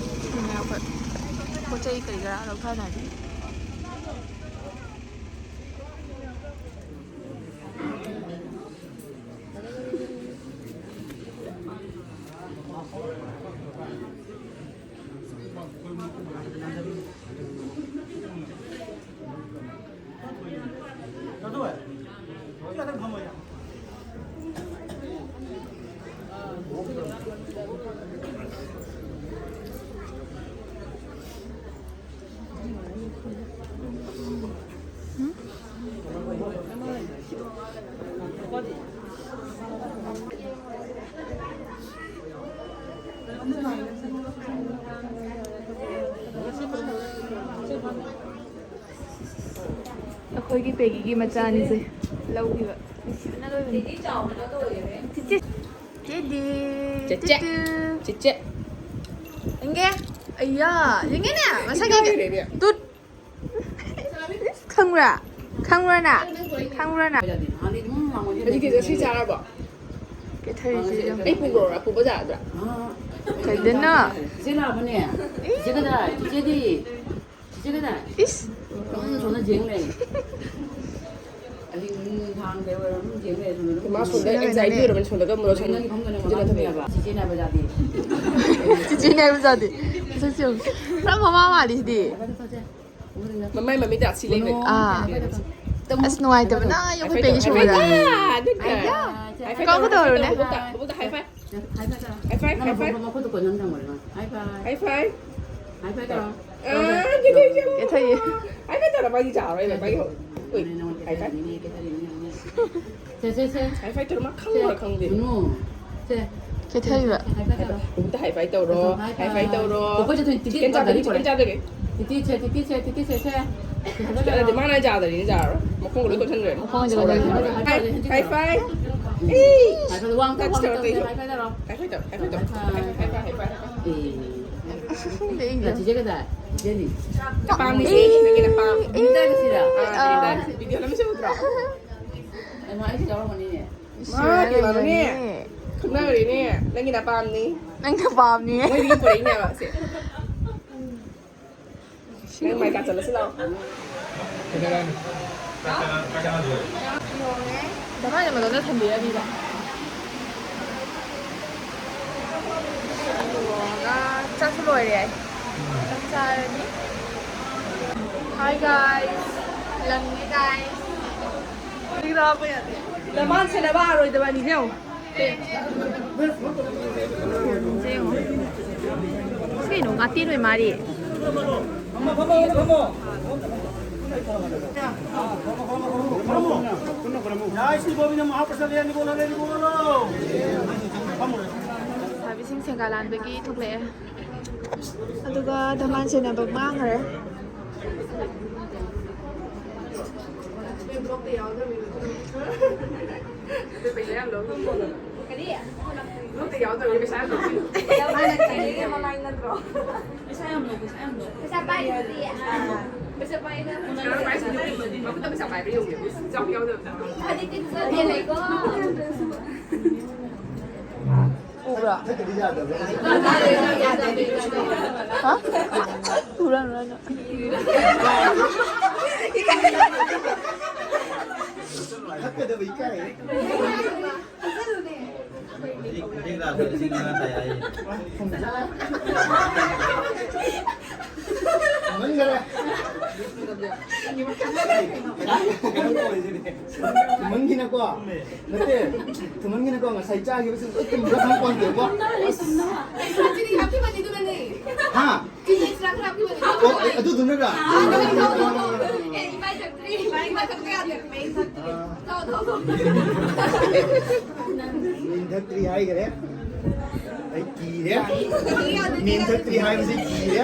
ꯄꯣꯠ ꯆꯩ ꯀꯔꯤ ꯀꯔꯥ ꯂꯧꯊꯅꯔꯤ꯫ ꯑꯩꯈꯣꯏꯒꯤ ꯄꯦꯒꯤꯒꯤ ꯃꯆꯥ ꯑꯅꯤꯁꯦ ꯂꯧꯈꯤꯕ꯫ ꯅꯨꯡꯁꯤꯕꯅ ꯂꯣꯏꯕꯅꯤ꯫ ꯆꯤꯆꯦ꯫ ꯆꯦꯗꯤ꯫ ꯆꯦꯆꯦ꯫ ꯇꯨꯇꯨ꯫ ꯆꯦꯆꯦ꯫ ꯌꯦꯡꯒꯦ꯫ ꯑꯩꯌꯥ꯫ ꯌꯦꯡꯒꯦꯅꯦ꯫ ꯃꯁꯛ ꯌꯦꯡꯒꯦ꯫ ꯏꯀꯥꯏꯔꯦꯅꯦ꯫ ꯇꯨꯠ꯫ ꯈꯪꯕ꯭ꯔꯥ? ꯈꯪꯕ꯭ꯔꯥ ꯅꯪ? ꯈꯪꯕ꯭ꯔꯥ ꯅꯪ? ꯍꯧꯖꯤꯛꯀꯤ ꯁꯤ ꯆꯥꯔꯕꯣ? ꯀꯦꯊꯔꯤꯁꯤ ꯌꯦꯡꯉꯣ꯫ ꯑꯩ ꯄꯨꯈ꯭ꯔꯣꯔꯥ? ꯄꯨꯕ ꯌꯥꯗ꯭ꯔꯥ? ꯀꯩꯗꯅꯣ? ꯆꯤꯆꯦ ꯂꯥꯛꯑꯕꯅꯦ꯫ ꯆꯤꯆꯦ ꯀꯗꯥꯏ? ꯆꯤꯆꯦꯗꯤ? ꯆꯤꯆꯦ ꯀꯗꯥꯏ? ꯏꯁ꯫ ꯎꯝ, ꯁꯣꯝꯗ ꯌꯦꯡ ꯂꯩ꯫ ꯑꯍꯤꯡ ꯅꯨꯡꯗꯥꯡ ꯀꯩ ꯑꯣꯏꯔꯣ ꯑꯗꯨꯝ ꯌꯦꯡ ꯂꯩ ꯁꯣꯝꯗ ꯑꯗꯨꯝ꯫ ꯃꯥ ꯁꯣꯝꯗ ꯁꯤꯅ anxiety ꯀꯩꯅꯣꯅꯦ꯫ ꯑꯣꯏꯔꯕꯅꯤ ꯁꯣꯝꯗ ꯀꯝꯕꯗꯣ ꯁꯣꯝꯗ ꯅꯪꯒꯤ ꯐꯃꯨꯡꯗꯅꯦ ꯆꯤꯆꯦ ꯃꯃꯥ ꯅꯠꯇꯕꯅꯦ꯫ ꯇꯨꯝꯃꯦꯕ꯫ ꯆꯤꯆꯦꯅꯦ ꯍꯥꯏꯕ ꯌꯥꯗꯦ꯫ ꯆꯤꯆꯦꯅꯦ ꯍꯥꯏꯕ ꯌꯥꯗꯦ꯫ ꯃꯁꯛꯁꯦ ꯌꯦꯡꯉꯨ꯫ ꯄꯨꯔꯥ ꯃꯃꯥ ꯃꯥꯜꯂꯤ ꯁꯤꯗꯤ꯫ ꯃꯃꯥꯏ ꯃꯃꯤꯠꯇ ꯑꯁꯤ ꯂꯩꯕꯅꯤ꯫ ꯑꯥ꯫ ꯑꯁ, ꯅꯨꯡꯉꯥꯏꯇꯕꯅ ꯌꯥꯝ ꯄꯦꯒꯤ ꯁꯨꯕꯗ꯫ ꯑꯥ, good girl꯫ ꯑꯥ, high five ꯀꯥꯎꯒꯗꯧꯔꯕꯅꯦ꯫ ꯇꯧꯔꯣ, ꯃꯈꯨꯠꯇ, ꯃꯈꯨꯠꯇ high five꯫ High five, high five꯫ ꯅꯪ ꯃꯈꯨꯠꯇ ꯀꯣꯟꯅꯝ ꯊꯝꯃꯨꯔꯦ ꯃꯥ꯫ High five꯫ High five꯫ High five ꯇꯧꯔꯣ꯫ ꯑꯥ, ꯀꯦꯊꯩ, ꯀꯦꯊꯩ꯫ ꯀꯦꯊꯩꯌꯦ꯫ High five ꯇꯧꯔꯣ, ꯃꯥꯒꯤ ꯆꯥꯔꯣꯏꯕ, ꯃꯥꯒꯤ ꯍꯧ-, ꯎꯏ, ꯅꯉꯣꯟꯗ high five꯫ ꯀꯦꯊꯔꯤꯅꯦ, ꯀꯦꯊꯔꯤꯅꯦ, ꯀꯦꯊꯔꯤꯅꯦ꯫ ꯁꯦ, ꯁꯦ, ꯁꯦ꯫ High five ꯇꯧꯔꯣ, ꯃꯥ ꯈꯪꯕ꯭ꯔꯥ ꯁꯦ꯫ ꯈꯪꯗꯦ꯫ ꯅꯨ꯫ ꯁꯦ꯫ ꯀꯦꯊꯩꯕ꯫ High five ꯇꯧꯔꯣ꯫ ꯑꯝꯇ high five ꯇꯧꯔꯣ꯫ High five꯫ High five ꯇꯧꯔꯣ꯫ ꯑꯩꯈꯣꯏ ꯆꯠꯇꯣꯏꯅꯦ, ꯇꯤꯇꯤ chicken ꯆꯥꯗꯣꯏꯅꯦ, ꯆꯥꯗꯣꯏꯅꯦ꯫ Chicken ꯆꯥꯗꯣꯏꯅꯦ꯫ ꯇꯤꯇꯤ ꯁꯦ, ꯇꯤꯇꯤ ꯁꯦ, ꯇꯤꯇꯤ ꯁꯦ, ꯁꯦ꯫ High five ꯇꯧꯔꯣ꯫ ꯅꯠꯇꯦ, ꯃꯥꯅ ꯌꯥꯗ꯭ꯔꯤꯅꯦ, ꯌꯥꯔꯣꯏ꯫ ꯃꯈꯣꯡꯒ ꯂꯣꯏ ꯀꯣꯟꯁꯤꯟꯈ꯭ꯔꯦ꯫ ꯃꯈꯣꯡꯁꯦ ꯁꯥꯎꯔꯛꯑꯅꯤ꯫ ꯀꯣꯟꯁꯤꯟꯈ꯭ꯔꯦ꯫ High five꯫ ꯎꯝ꯫ High five꯫ ꯋꯥꯡ ꯊꯧ, touch ꯋꯥꯡ ꯇꯧꯔꯣ, ꯊꯧ, ꯇꯧꯔꯣ꯫ High five ꯇꯧꯔꯣ꯫ High five ꯇꯧꯔꯣ꯫ High five꯫ High five, high five, high five꯫ ꯑꯦ꯫ ꯂꯦꯛꯏꯅꯦ꯫ ꯆꯤꯆꯦ ꯀꯗꯥꯏ? ꯆꯤꯆꯦꯗꯤ? ꯄꯥꯝꯃꯤꯁꯦ, ꯅꯪꯒꯤ ꯅꯄꯥꯝ꯫ ꯑꯦ, ꯅꯪꯒꯤ ꯇꯥꯏꯞꯁꯤꯔ? ꯑꯥ, ꯑꯥ꯫ ꯅꯪꯒꯤ ꯇꯥꯏꯞꯁꯤ꯫ Video ꯑꯃꯁꯨ ꯎꯗ꯭ꯔꯣ? ꯑꯩ ꯃꯥ ꯑꯩꯁꯨ ꯌꯥꯎꯔꯝꯒꯅꯤꯅꯦ꯫ ꯃꯥ ꯀꯩꯅꯣꯅꯦ꯫ ꯈꯪꯅꯔꯦꯅꯦ꯫ ꯅꯪꯒꯤ ꯅꯄꯥꯝꯅꯤ꯫ ꯅꯪ ꯅꯄꯥꯝꯅꯤ꯫ ꯃꯣꯏꯗꯒꯤ ꯄꯨꯔꯛꯏꯅꯦꯕ ꯁꯦ꯫ ꯅꯪ ꯃꯥꯏ ꯀꯥ ꯆꯠꯂꯁꯤ ꯂꯥꯛꯑꯣ꯫ ꯀꯃꯥꯏꯅ ꯃꯇꯝꯗ ꯊꯝꯕꯤꯔꯝꯃꯤꯕ? ꯆꯥꯛꯁꯨ ꯂꯣꯏꯔꯦ꯫ ꯆꯥꯛ ꯆꯥꯔꯅꯤ꯫ Hi guys꯫ ꯂꯪꯉꯦ guys꯫ ꯗꯃꯥꯟ ꯁꯦꯟꯅꯕ ꯍꯥꯔꯣꯏꯗꯕ ꯑꯅꯤꯁꯦ ꯌꯦꯡꯉꯣ꯫ ꯁꯦ ꯌꯦꯡꯉꯣ꯫ ꯑꯁ, ꯀꯩꯅꯣ? ꯉꯥꯇꯦꯟ ꯑꯣꯏ ꯃꯥꯜꯂꯤ꯫ ꯂꯩꯁꯥꯕꯤꯁꯤꯡ ꯁꯦꯡꯒꯥ ꯂꯥꯟꯕꯒꯤ ꯊꯣꯛꯂꯛꯑꯦ꯫ ꯑꯗꯨꯒ ꯗꯃꯥꯟ ꯁꯦꯟꯅꯕ ꯃꯥꯡꯈ꯭ꯔꯦ꯫ ꯄꯩꯁꯥ ꯌꯥꯝ ꯂꯧ꯫ ꯀꯔꯤ? ꯒ꯭ꯔꯨꯞꯇ ꯌꯥꯎꯗꯕꯒꯤ ꯄꯩꯁꯥ ꯌꯥꯝ ꯂꯧ꯫ ꯃꯥꯅ ꯈꯪꯉꯤꯅꯦ, ꯃꯃꯥꯏ ꯅꯠꯇ꯭ꯔꯣ? ꯄꯩꯁꯥ ꯌꯥꯝ ꯂꯧ, ꯄꯩꯁꯥ ꯌꯥꯝ ꯂꯧ꯫ ꯄꯩꯁꯥ ꯄꯥꯏꯗꯨꯗꯤ꯫ ꯄꯩꯁꯥ ꯄꯥꯏꯅ꯫ ꯄꯩꯁꯥ ꯄꯥꯏꯁꯤ ꯌꯦꯡꯉꯨ꯫ ꯃꯈꯨꯠꯇ ꯄꯩꯁꯥ ꯄꯥꯏꯕ꯭ꯔꯥ ꯌꯦꯡꯉꯨ꯫ ꯌꯥꯎ ꯌꯥꯎꯗꯕꯗ꯫ ꯍꯧꯖꯤꯛꯇꯤ ꯆꯠꯂꯦ ꯂꯩꯀꯣ꯫ ꯎꯕ꯭ꯔꯥ? ꯍꯥ? ꯎꯔꯥ, ꯎꯔꯥ, ꯎꯔꯥ꯫ ꯊꯛꯀꯗꯕ ꯏꯀꯥꯏ꯫ ꯍꯧꯖꯤꯛ, ꯍꯧꯖꯤꯛ ꯂꯥꯛꯄꯗ ꯂꯤꯁꯤꯡ ꯃꯉꯥ ꯇꯥꯏ ꯍꯥꯏꯌꯦ꯫ ꯊꯨꯝꯖꯥ꯫ ꯊꯨꯝꯍꯟꯈꯔꯦ꯫ ꯊꯨꯝꯍꯟꯈꯤꯅꯀꯣ꯫ ꯅꯠꯇꯦ, ꯊꯨꯝꯍꯟꯈꯤꯅꯀꯣ, ꯉꯁꯥꯏ ꯆꯥꯈꯤꯕꯁꯤ ꯂꯣꯏ ꯇꯨꯝꯕ꯭ꯔꯥ ꯈꯪꯄꯣꯟꯇꯦꯀꯣ꯫ ꯑꯁ꯫ ꯍꯥ? ꯑꯣ, ꯑꯗꯨꯗꯨꯅꯔꯥ? ꯃꯤꯟ ꯊꯛꯇ꯭ꯔꯤ ꯍꯥꯏꯈꯔꯦ꯫ ꯑꯩ ꯀꯤꯔꯦ꯫ ꯃꯤꯟ ꯊꯛꯇ꯭ꯔꯤ ꯍꯥꯏꯕꯁꯤ ꯀꯤꯔꯦ꯫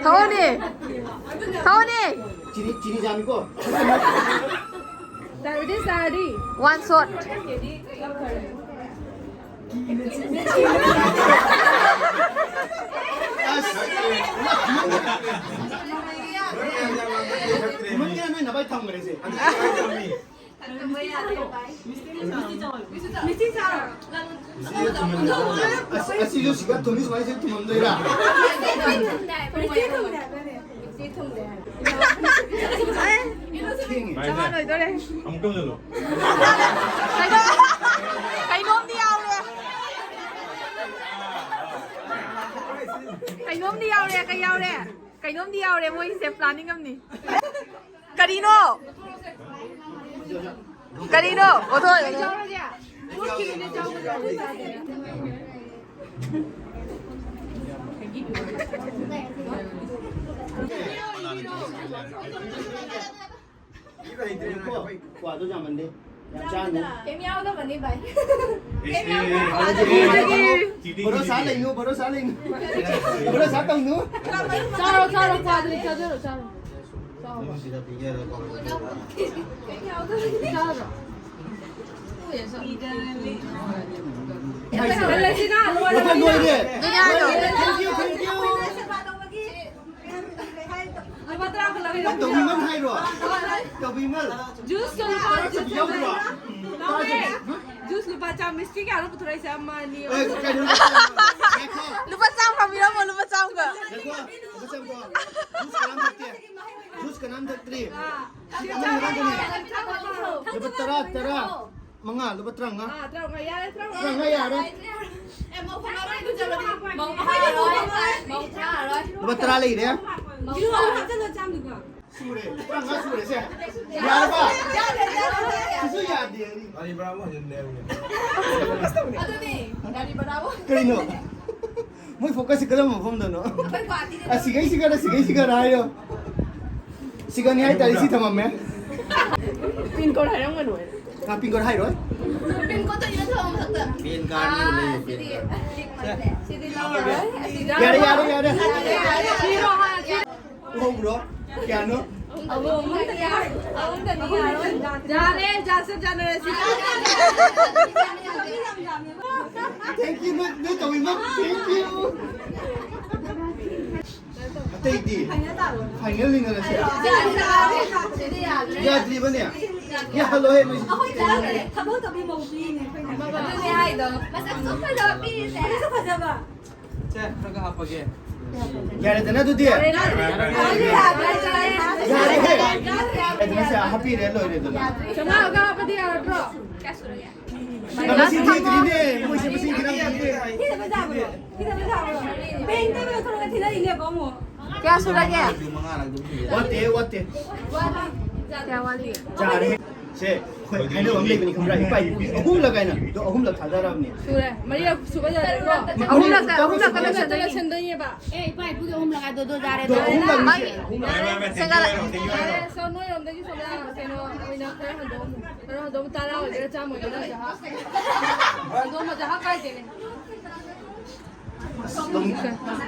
ꯊꯛꯑꯣꯅꯦ꯫ ꯊꯛꯑꯣꯅꯦ꯫ ꯆꯤꯅꯤ, ꯆꯤꯅꯤ ꯌꯥꯝꯃꯤꯀꯣ꯫ Diabetes ꯅꯥꯔꯗꯤ꯫ One shot꯫ ꯑꯁ꯫ ꯊꯝꯈ꯭ꯔꯦꯁꯦ꯫ ꯊꯝꯕ ꯌꯥꯗꯦ, ꯚꯥꯏ꯫ ꯃꯤꯁꯇꯤ ꯆꯥꯎ꯫ ꯃꯤꯁꯇꯤ ꯆꯥꯎ꯫ ꯑꯁ, ꯑꯁꯤꯁꯨ ꯁꯤꯒ ꯊꯨꯝꯃꯤ ꯁꯨꯃꯥꯏꯅ ꯁꯤ ꯊꯨꯝꯃꯝꯗꯣꯏꯔꯥ? ꯃꯤꯁꯇꯤ ꯊꯨꯝꯗꯦ ꯍꯥꯏꯕꯅꯦ꯫ ꯃꯤꯁꯇꯤ ꯊꯨꯝꯗꯦ ꯍꯥꯏꯕꯅꯦ꯫ ꯊꯦꯡꯉꯦ꯫ ꯆꯞ ꯃꯥꯟꯅꯗꯣꯔꯦ꯫ ꯑꯃꯨꯛ ꯇꯧꯁꯤꯜꯂꯣ꯫ ꯀꯩꯅꯣ-, ꯀꯩꯅꯣꯝꯗꯤ ꯌꯥꯎꯔꯦ꯫ ꯀꯩꯅꯣꯝꯗꯤ ꯌꯥꯎꯔꯦ꯫ ꯀꯩ ꯌꯥꯎꯔꯦ? ꯀꯩꯅꯣꯝꯗꯤ ꯌꯥꯎꯔꯦ꯫ ꯃꯣꯏꯁꯦ planning ꯑꯃꯅꯤ꯫ ꯀꯔꯤꯅꯣ? ꯀꯔꯤꯅꯣ? ꯑꯣꯊꯣꯛ꯫ ꯀ꯭ꯋꯥꯗꯣ ꯌꯥꯝꯃꯟꯗꯦ꯫ ꯌꯥꯝ ꯆꯥꯅꯨ꯫ ꯀꯩꯝ ꯌꯥꯎꯗꯕꯅꯤ, ꯚꯥꯏ꯫ ꯀꯩꯝ ꯌꯥꯎꯗꯕꯅꯤ꯫ ꯚꯔꯣꯁꯥ ꯂꯩꯅꯨ, ꯚꯔꯣꯁꯥ ꯂꯩꯅꯨ꯫ ꯚꯔꯣꯁꯥ ꯇꯧꯅꯨ꯫ ꯆꯥꯔꯣ, ꯆꯥꯔꯣ, ꯀ꯭ꯋꯥꯗꯨꯗꯤ ꯆꯥꯖꯔꯣ, ꯆꯥꯔꯣ꯫ ꯆꯥꯔꯣ꯫ ꯀꯩꯝ ꯌꯥꯎꯗꯕꯅꯤ꯫ ꯆꯥꯔꯣ꯫ ꯂꯣꯏꯔꯦ꯫ ꯂꯣꯏꯔꯦ꯫ Thank you, thank you꯫ ꯂꯨꯄꯥ ꯇꯔꯥ ꯈꯛ ꯂꯧꯔꯦ꯫ ꯇꯧꯕꯤꯃꯜ ꯍꯥꯏꯔꯣ? ꯇꯧꯕꯤꯃꯜ꯫ ꯖꯨꯁ ꯂꯨꯄꯥ ꯇꯔꯥ ꯆꯠꯄꯤ ꯌꯥꯎꯗ꯭ꯔꯣ? ꯂꯧꯔꯦ꯫ ꯖꯨꯁ ꯂꯨꯄꯥ ꯆꯥꯝꯃ꯫ ꯃꯤꯁꯇ꯭ꯔꯤ ꯀꯌꯥꯅꯣ ꯄꯨꯊꯣꯔꯛꯏꯁꯦ? ꯑꯃ, ꯑꯅꯤ, ꯑꯦ, ꯑꯍꯨꯝ꯫ ꯀꯩꯅꯣ? ꯉꯥꯏꯈꯣ꯫ ꯂꯨꯄꯥ ꯆꯥꯝꯃ ꯄꯤꯔꯝꯃꯣ, ꯂꯨꯄꯥ ꯆꯥꯝꯃꯒ꯫ ꯉꯥꯏꯈꯣ, ꯂꯨꯄꯥ ꯆꯥꯝꯃ ꯄꯤꯔꯝꯃꯣ꯫ ꯖꯨꯁ ꯀꯅꯥꯝ ꯊꯛꯇꯦ꯫ ꯖꯨꯁ ꯀꯅꯥꯝ ꯊꯛꯇ꯭ꯔꯤ꯫ ꯑꯥ꯫ ꯂꯨꯄꯥ ꯇꯔꯥ, ꯇꯔꯥ꯫ ꯃꯉꯥ, ꯂꯨꯄꯥ ꯇꯔꯥꯃꯉꯥ꯫ ꯑꯥ, ꯇꯔꯥꯃꯉꯥ ꯌꯥꯔꯦ, ꯇꯔꯥꯃꯉꯥ꯫ ꯇꯔꯥꯃꯉꯥ ꯌꯥꯔꯦ꯫ ꯑꯦ, ꯃꯧ ꯐꯪꯉꯔꯣꯏ, ꯑꯗꯨ ꯆꯠꯂꯗꯤ꯫ ꯃꯧ ꯐꯪꯉꯔꯣꯏ, ꯃꯧ ꯐꯪꯉꯔꯣꯏ꯫ ꯂꯨꯄꯥ ꯇꯔꯥ ꯂꯩꯔꯦ꯫ ꯃꯧ ꯐꯪꯉꯔꯣꯏ꯫ ꯍꯥꯞꯆꯜꯂꯣ, ꯆꯥꯝꯗꯨꯒ꯫ ꯁꯨꯔꯦ, ꯇꯔꯥꯃꯉꯥ ꯁꯨꯔꯦ ꯁꯦ꯫ ꯌꯥꯔꯕ? ꯌꯥꯔꯦ, ꯌꯥꯔꯦ, ꯌꯥꯔꯦ꯫ ꯁꯤꯁꯨ ꯌꯥꯗꯦ꯫ ꯒꯥꯔꯤ ꯚꯔꯥ ꯑꯃꯨꯛ ꯍꯟꯖꯤꯟ ꯂꯩꯔꯝꯃꯦ꯫ ꯑꯗꯨꯅꯦ, ꯒꯥꯔꯤ ꯚꯔꯥ ꯑꯃꯨꯛ꯫ ꯀꯩꯅꯣ? ꯃꯣꯏ focus ꯁꯤ ꯀꯔꯝꯕ ꯃꯐꯝꯗꯅꯣ? ꯑꯩꯈꯣꯏ ꯒꯨꯍꯥꯇꯤꯗ꯫ ꯑ, ꯁꯤꯒꯩ ꯁꯤꯒꯔ, ꯁꯤꯒꯩ ꯁꯤꯒꯔ ꯍꯥꯏꯌꯣ꯫ ꯁꯤꯒꯅꯤ ꯍꯥꯏꯇꯥꯔꯦ, ꯁꯤ ꯊꯝꯃꯝꯃꯦ꯫ Pin code ꯍꯥꯏꯔꯝꯒꯅꯨ꯫ ꯑ, pin code ꯍꯥꯏꯔꯣꯏ꯫ Pin code ꯇꯣ ꯏꯔ ꯊꯝꯃꯣ ꯃꯊꯛꯇ꯫ Pan card ꯅꯤ ꯑꯥ, ꯂꯩꯌꯦ, ꯁꯤꯗꯤ pan card꯫ Link ꯃꯥꯟꯗꯦ꯫ ꯁꯤꯗꯤ ꯂꯧꯔꯔꯣꯏ꯫ ꯑꯁꯤꯗ ꯌꯥꯔꯦ, ꯌꯥꯔꯦ, ꯌꯥꯔꯦ꯫ ꯌꯥꯔꯦ, ꯌꯥꯔꯦ꯫ ꯊꯤꯔꯣ ꯍꯥꯟꯅ, ꯊꯤꯔꯣ꯫ ꯎꯍꯧꯕ꯭ꯔꯣ? ꯀꯌꯥꯅꯣ? ꯑꯍꯨꯝꯗꯅꯤ ꯌꯥꯔꯣꯏ꯫ ꯑꯍꯨꯝꯗꯅꯤ ꯌꯥꯔꯣꯏ꯫ ꯌꯥꯔꯦ, ꯖꯥꯁꯦ ꯖꯥꯅꯔꯁꯤ꯫ Thank you, ꯅꯣꯏ, ꯅꯣꯏ ꯇꯧꯕꯤꯃꯜ꯫ Thank you꯫ ꯑꯇꯩꯗꯤ ꯐꯥꯏꯅꯦꯜ ꯂꯤꯡꯉꯔꯁꯦ꯫ ꯌꯥꯗ꯭ꯔꯤꯕꯅꯦ꯫ ꯌꯥꯍꯜꯂꯣꯍꯦ ꯃꯣꯏꯁꯦ꯫ ꯑꯩꯈꯣꯏ ꯆꯥꯈ꯭ꯔꯦ꯫ ꯊꯕꯛ ꯇꯧꯕꯤ ꯃꯧ ꯄꯤꯔꯤꯅꯦ ꯑꯩꯈꯣꯏꯅ꯫ ꯑꯗꯨꯅꯦ ꯍꯥꯏꯗꯣ꯫ ꯃꯁꯛꯁꯨ ꯐꯖꯕ ꯄꯤꯔꯤꯁꯦ꯫ ꯃꯁꯛꯁꯨ ꯐꯖꯕ꯫ ꯁꯦ, ꯈꯔ ꯈꯔ ꯍꯥꯞꯄꯒꯦ꯫ ꯌꯥꯔꯦꯗꯅ ꯑꯗꯨꯗꯤ? ꯌꯥꯔꯦ, ꯌꯥꯔꯦ, ꯌꯥꯔꯦ, ꯌꯥꯔꯦ꯫ ꯌꯥꯔꯦ꯫ ꯌꯥꯔꯦꯗꯅ ꯁꯦ, ꯍꯥꯞꯄꯤꯔꯦ, ꯂꯣꯏꯔꯦꯗꯅ꯫ ꯆꯥꯝꯃꯉꯥꯒ ꯍꯥꯞꯄꯗꯤ ꯌꯥꯔꯗ꯭ꯔꯣ? ꯀꯌꯥ ꯁꯨꯔꯒꯦ? ꯃꯁꯤꯡ ꯊꯤꯗ꯭ꯔꯤꯅꯦ, ꯃꯣꯏꯁꯦ ꯃꯁꯤꯡ ꯊꯤꯔꯝꯗ꯭ꯔꯤꯅꯦ꯫ ꯊꯤꯗꯕ ꯌꯥꯕ꯭ꯔꯣ? ꯊꯤꯗꯕ ꯌꯥꯕ꯭ꯔꯣ? ꯕꯦꯡꯛꯇ ꯂꯧꯊꯣꯔꯒ ꯊꯤꯅꯔꯤꯅꯦꯀꯣ ꯑꯃꯨꯛ꯫ ꯀꯌꯥ ꯁꯨꯔꯒꯦ? ꯋꯥꯠꯇꯦ, ꯋꯥꯠꯇꯦ꯫ ꯀꯌꯥ ꯋꯥꯠꯂꯤ? ꯌꯥꯔꯦ꯫ ꯁꯦ, ꯑꯩꯈꯣꯏ ꯍꯥꯏꯅꯕ ꯑꯃ ꯂꯩꯕꯅꯤ ꯈꯪꯕ꯭ꯔꯥ? ꯏꯄꯥ ꯏꯄꯨꯒꯤ ꯑꯍꯨꯝꯂꯛ ꯍꯥꯏꯅ, ꯑꯗꯣ ꯑꯍꯨꯝꯂꯛ ꯊꯥꯗꯔꯕꯅꯦ꯫ ꯁꯨꯔꯦ꯫ ꯃꯔꯤꯔꯛ ꯁꯨꯕ ꯌꯥꯔꯦꯀꯣ? ꯑꯍꯨꯝꯂꯛꯇ, ꯑꯍꯨꯝꯂꯛꯇ ꯂꯣꯏꯁꯟꯗꯣꯏꯅꯦ꯫ ꯂꯣꯏꯁꯟꯗꯣꯏꯅꯦꯕ꯫ ꯑꯦ, ꯏꯄꯥ ꯏꯄꯨꯒꯤ ꯑꯍꯨꯝꯂꯛ ꯍꯥꯏꯗꯣ, ꯑꯗꯣ ꯌꯥꯔꯦ, ꯑꯗꯣ ꯌꯥꯔꯦ꯫ ꯑꯍꯨꯝꯂꯛꯅꯤ, ꯃꯥꯒꯤ ꯑꯍꯨꯝꯂꯛ꯫ ꯁꯦꯡꯒꯠꯂ-, ꯌꯥꯔꯦ, ꯁꯣ, ꯅꯣꯏꯔꯣꯝꯗꯒꯤ ꯁꯣꯝꯗ ꯀꯩꯅꯣ ꯑꯣꯏꯅ ꯈꯔ ꯍꯟꯗꯣꯛꯑꯝꯃꯣ꯫ ꯈꯔ ꯍꯟꯗꯣꯛꯑꯝꯃꯣ, ꯇꯔꯥ ꯑꯣꯏꯒꯦꯔꯥ ꯆꯥꯝꯃ ꯑꯣꯏꯒꯦꯔꯥ ꯖꯍꯥ꯫ ꯍꯟꯗꯣꯛꯑꯝꯃꯣ, ꯖꯍꯥ ꯀꯥꯏꯗꯦꯅꯦ꯫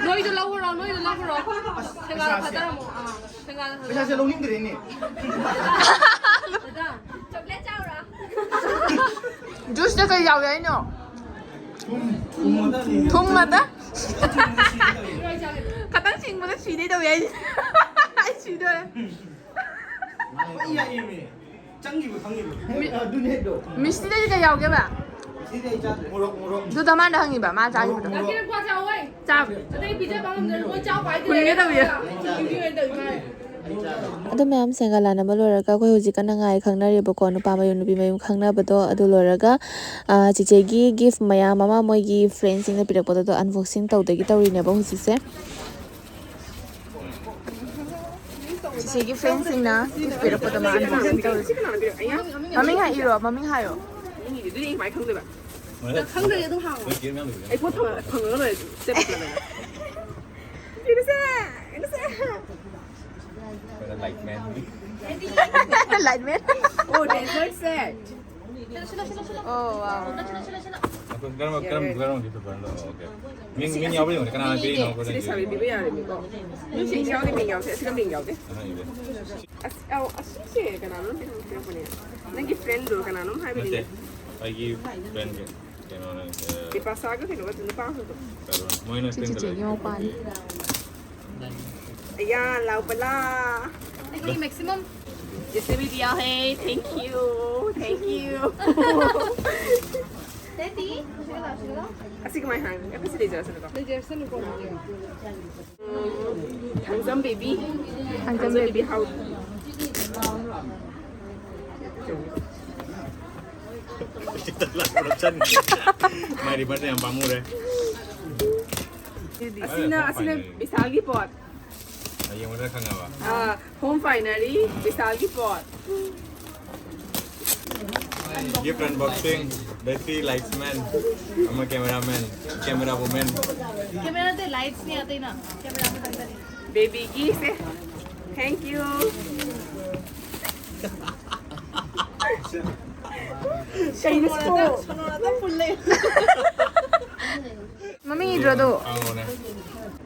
ꯅꯣꯏꯗꯣ ꯂꯧꯈ꯭ꯔꯣ, ꯅꯣꯏꯗꯣ ꯂꯧꯈ꯭ꯔꯣ꯫ ꯁꯦꯡꯒꯥꯗ ꯄꯩꯁꯥꯁꯦ꯫ ꯊꯥꯗꯔꯝꯃꯣ꯫ ꯑꯥ, ꯁꯦꯡꯒꯥꯗ ꯊꯥꯗꯔꯝꯃꯣ꯫ ꯄꯩꯁꯥꯁꯦ ꯂꯧꯅꯤꯡꯗ꯭ꯔꯦꯅꯦ꯫ ꯗꯥꯗꯥ, ꯆꯣꯀ꯭ꯂꯦꯠ ꯆꯥꯎꯔꯣ? ꯖꯨꯁꯇ ꯀꯩ ꯌꯥꯎꯏ ꯍꯥꯏꯅꯣ? ꯊꯨꯝ ꯉꯥꯛꯇ? ꯈꯇꯪ ꯁꯤꯡꯕꯗ ꯁꯤꯗꯣꯏ ꯇꯧꯋꯤ ꯍꯥꯏꯁꯦ꯫ ꯑꯩ ꯁꯤꯗꯣꯔꯦ꯫ ꯂꯣꯏ ꯌꯥꯛꯏꯃꯤ꯫ ꯆꯪꯈꯤꯕ ꯈꯪꯉꯤꯕ꯫ ꯃꯤ-, ꯑꯗꯨꯅꯦ ꯑꯗꯣ꯫ ꯃꯤꯁꯇꯤꯗꯗꯤ ꯀꯩ ꯌꯥꯎꯒꯦꯕ? ꯁꯤꯗꯤ ꯑꯩ ꯆꯥꯗ꯭ꯔꯦ꯫ ꯃꯣꯔꯣꯛ, ꯃꯣꯔꯣꯛ꯫ ꯑꯗꯨ ꯗꯃꯥꯟꯗ ꯍꯪꯉꯤꯕ, ꯃꯥ ꯆꯥꯈꯤꯕꯗꯣ꯫ ꯃꯣꯔꯣꯛ, ꯃꯣꯔꯣꯛ꯫ ꯆꯥꯕ꯫ ꯑꯇꯩ ꯄꯤꯖꯕ ꯉꯝꯗ꯭ꯔꯦ, ꯃꯣꯏ ꯆꯥꯎ ꯍꯥꯏꯗꯤ ꯍꯨꯟꯒꯦ ꯇꯧꯋꯤ꯫ ꯍꯨꯟꯒꯦ ꯇꯧꯋꯤ ꯃꯥ꯫ ꯑꯗꯨ ꯃꯌꯥꯝ ꯁꯦꯡꯒꯥ ꯂꯥꯟꯅꯕ ꯂꯣꯏꯔꯒ ꯑꯩꯈꯣꯏ ꯍꯧꯖꯤꯛ ꯀꯟꯅ ꯉꯥꯏ ꯈꯪꯅꯔꯤꯕꯀꯣ, ꯅꯨꯄꯥ ꯃꯌꯨꯝ ꯅꯨꯄꯤ ꯃꯌꯨꯝ ꯈꯪꯅꯕꯗꯣ꯫ ꯑꯗꯨ ꯂꯣꯏꯔꯒ, ꯑ, ꯆꯤꯆꯦꯒꯤ ꯒꯤꯐ ꯃꯌꯥꯝ ꯑꯃ ꯃꯣꯏꯒꯤ ꯐ꯭ꯔꯦꯟꯁꯤꯡꯅ ꯄꯤꯔꯛꯄꯗꯣ ꯑꯟꯕꯣꯛꯁꯤꯡ ꯇꯧꯗꯒꯤ ꯇꯧꯔꯤꯅꯦꯕ ꯍꯧꯖꯤꯛꯁꯦ꯫ ꯆꯤꯆꯦꯒꯤ ꯐ꯭ꯔꯦꯟꯁꯤꯡꯅ ꯒꯤꯐ ꯄꯤꯔꯛꯄꯗꯣ ꯃꯥ ꯑꯟꯕꯣꯛꯁꯤꯡ ꯇꯧꯔꯤ꯫ ꯃꯃꯤꯡ ꯍꯥꯏ-, ꯏꯔꯣ, ꯃꯃꯤꯡ ꯍꯥꯏꯔꯣ꯫ ꯃꯃꯤꯡꯗꯤ ꯑꯗꯨꯗꯤ ꯑꯩ ꯀꯃꯥꯏꯅ ꯈꯪꯗꯣꯏꯕ? ꯈꯪꯗ꯭ꯔꯗꯤ ꯑꯗꯨꯝ ꯍꯥꯡꯉꯣ꯫ ꯑꯩ ꯄꯣꯠ ꯐꯪꯉ-, ꯐꯪꯉꯒ ꯂꯣꯏꯔꯦ ꯑꯗꯨꯝ, ꯆꯦꯞ ꯆꯦꯞ ꯂꯩꯔꯒ꯫ ꯏꯅꯨꯁꯦ! ꯏꯅꯨꯁꯦ! Lightman. Lightman. Oh, dessert set. Oh, wow. ꯀꯔꯝꯕ, ꯀꯔꯝꯕ, ꯀꯔꯝꯕ gift ꯄꯥꯝꯃꯤꯅꯣ? Okay. ꯃꯤꯡ, ꯃꯤꯡ ꯌꯥꯎꯕ꯭ꯔꯥ ꯌꯦꯡꯉꯨꯅꯦ, ꯀꯅꯥꯅ ꯄꯤꯔꯤꯅꯣ ꯈꯣꯠꯂꯤꯅꯣ ꯁꯤꯗꯤ ꯌꯦꯡꯉꯨꯅꯦ꯫ ꯁꯥꯕꯤ ꯄꯤꯕ ꯌꯥꯔꯦꯕꯀꯣ꯫ ꯃꯤꯡ ꯌꯥꯎꯗꯦ, ꯃꯤꯡ ꯌꯥꯎꯗꯦ꯫ ꯑꯁꯤꯒ ꯃꯤꯡ ꯌꯥꯎꯗꯦ꯫ ꯑꯍꯥꯟꯕꯗ꯫ ꯑꯁ, ꯑꯧ, ꯑꯁꯤꯁꯦ ꯀꯅꯥꯅꯣꯝ ꯄꯤꯔꯛꯄꯅꯦ꯫ ꯅꯪꯒꯤ friendꯗꯣ ꯀꯅꯥꯅꯣꯝ ꯍꯥꯏꯕꯅꯤꯅꯦ꯫ ꯅꯠꯇꯦ, ꯑꯩꯒꯤ friendꯒꯤ ꯀꯩꯅꯣꯅꯦ, ꯑ, ꯕꯤꯄꯥꯁꯥꯒ ꯀꯩꯅꯣꯒ ꯅꯨꯄꯥ ꯑꯃꯗꯣ꯫ ꯀꯩꯅꯣ, ꯃꯣꯏꯅ ꯁꯤ pink ꯆꯤꯆꯦꯒꯤ color꯫ ꯃꯄꯥꯅꯤ꯫ ꯑꯌꯥ, ꯂꯥꯎꯕꯂꯥ꯫ ꯑꯩꯈꯣꯏ maximum. ꯖꯦꯁꯦꯕꯤ ꯗꯤꯌꯥ ꯍꯦ, thank you, thank you. ꯑꯁꯤ ꯀꯃꯥꯏ ꯍꯥꯡ? ꯑꯩꯈꯣꯏ ꯁꯤ ꯂꯩꯖꯔꯁꯅꯨꯀꯣ꯫ ꯂꯩꯖꯔꯁꯅꯨꯀꯣ꯫ ꯎꯝ, ꯍꯪꯖꯝ baby. ꯍꯪꯖꯝ baby. Baby ꯍꯥꯎ? ꯃꯥꯏ ꯔꯤꯕꯟꯁꯦ ꯌꯥꯝ ꯄꯥꯝꯃꯨꯔꯦ꯫ ꯑꯁꯤꯅ, ꯑꯁꯤꯅ ꯕꯤꯁꯥꯜꯒꯤ ꯄꯣꯠ꯫ ꯌꯦꯡꯕꯗ ꯈꯪꯉꯕ? ꯑꯥ, home finery, ꯕꯤꯁꯥꯜꯒꯤ ꯄꯣꯠ꯫ Gift unboxing, ꯕꯦꯁꯤ, lights man, ꯑꯃ camera man, camera woman. Camera ꯅꯠꯇꯦ, lights ꯅꯦ, ꯑꯇꯩꯅ꯫ Camera ꯑꯃꯈꯛꯇꯅꯤ꯫ Baby ꯒꯤꯁꯦ꯫ Thank you. ꯀꯩꯅꯣ ꯁꯤꯕꯣ? ꯁꯣꯅꯣ ꯅꯥꯇꯝ ꯄꯨꯜꯂꯦ꯫ ꯃꯃꯤꯡ ꯏꯗ꯭ꯔꯣ ꯑꯗꯣ? ꯑꯧꯅꯦ꯫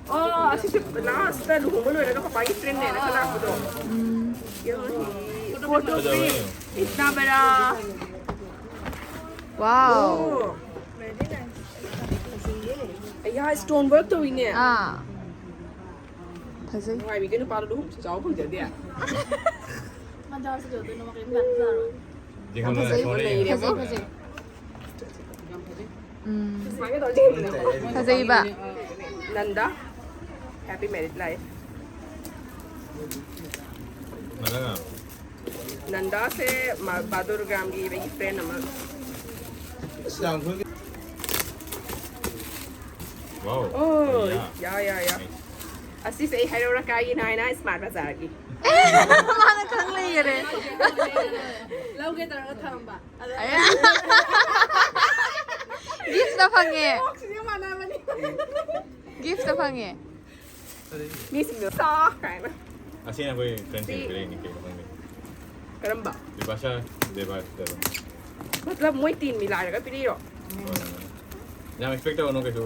ꯑꯣ, ꯑꯁꯤꯁꯨ last ꯂꯨꯍꯣꯡꯕ ꯂꯣꯏꯔꯒ ꯄꯄꯥꯒꯤ friend ꯅꯦꯅ ꯈꯜꯂꯛꯄꯗꯣ꯫ ꯎꯝ꯫ ꯌꯣꯍꯤ꯫ Photo ꯐꯖꯕꯅꯦ꯫ Frame ꯏꯠꯅꯥ ꯕꯔꯥ꯫ Wow꯫ ꯑꯣ꯫ ꯑꯌꯥ, stone work ꯇꯧꯏꯅꯦ꯫ ꯑꯥ꯫ ꯐꯖꯩ꯫ ꯅꯨꯡꯉꯥꯏꯕꯤꯗꯦ, ꯅꯨꯄꯥꯗꯣ ꯂꯨꯍꯣꯡꯕꯁꯨ ꯆꯥꯎꯕ ꯐꯪꯖꯗꯦ꯫ ꯃꯥ ꯆꯥꯎꯔꯁꯨ ꯀꯩꯗꯧꯗꯣꯏꯅꯣ, ꯃꯥ ꯀꯔꯤꯝ ꯂꯥꯛꯄ ꯌꯥꯔꯣꯏ꯫ ꯌꯥꯝ ꯐꯖꯩ꯫ ꯐꯖꯩ, ꯐꯖꯩ꯫ ꯎꯝ꯫ ꯐꯖꯩꯕ꯫ Nanda, happy married life꯫ ꯅꯟꯗꯥꯁꯦ ꯃꯥ-, ꯕꯥꯗꯨꯔ ꯒ꯭ꯔꯥꯝꯒꯤ ꯑꯩꯒꯤ friend ꯑꯃ꯫ Wow. ꯑꯣ, ꯌꯥ꯫ ꯌꯥ, ꯌꯥ, ꯌꯥ꯫ Nice. ꯑꯁꯤꯁꯦ ꯑꯩ ꯍꯩꯔꯧ ꯂꯩꯀꯥꯏꯒꯤꯅ ꯍꯥꯏꯅ Smart Bazaar ꯒꯤ꯫ ꯃꯥꯅ ꯈꯪ ꯂꯩꯈꯔꯦ꯫ ꯂꯧꯒꯦ ꯇꯧꯔꯒ ꯊꯝꯕ꯫ ꯑꯗ ꯑꯌꯥ꯫ Gift ꯇ ꯐꯪꯉꯦ꯫ Box ꯁꯤꯒ ꯃꯥꯟꯅꯕꯅꯤ꯫ Gift ꯇ ꯐꯪꯉꯦ꯫ ꯃꯤꯁꯤꯡꯗꯣ ꯁꯥ ꯀꯥꯏꯅ꯫ ꯑꯁꯤꯅ ꯑꯩꯈꯣꯏ friend ꯁꯤꯡ ꯁꯤ ꯄꯤꯔꯛꯏꯅꯤ, ꯀꯩꯅꯣ ꯈꯪꯗꯦ꯫ ꯀꯔꯝꯕ? ꯕꯤꯄꯥꯁꯥ ꯗꯦꯕꯥꯁꯤꯗ ꯑꯗꯨꯝ꯫ ꯃꯇꯂꯕ ꯃꯣꯏ ꯇꯤꯟ ꯃꯤ ꯂꯥꯏꯔꯒ ꯄꯤꯔꯛꯏꯔꯣ? ꯍꯣꯏ, ꯍꯣꯏ, ꯍꯣꯏ꯫ ꯌꯥꯝ expect ꯇꯧꯒꯅꯨ ꯀꯩꯁꯨ꯫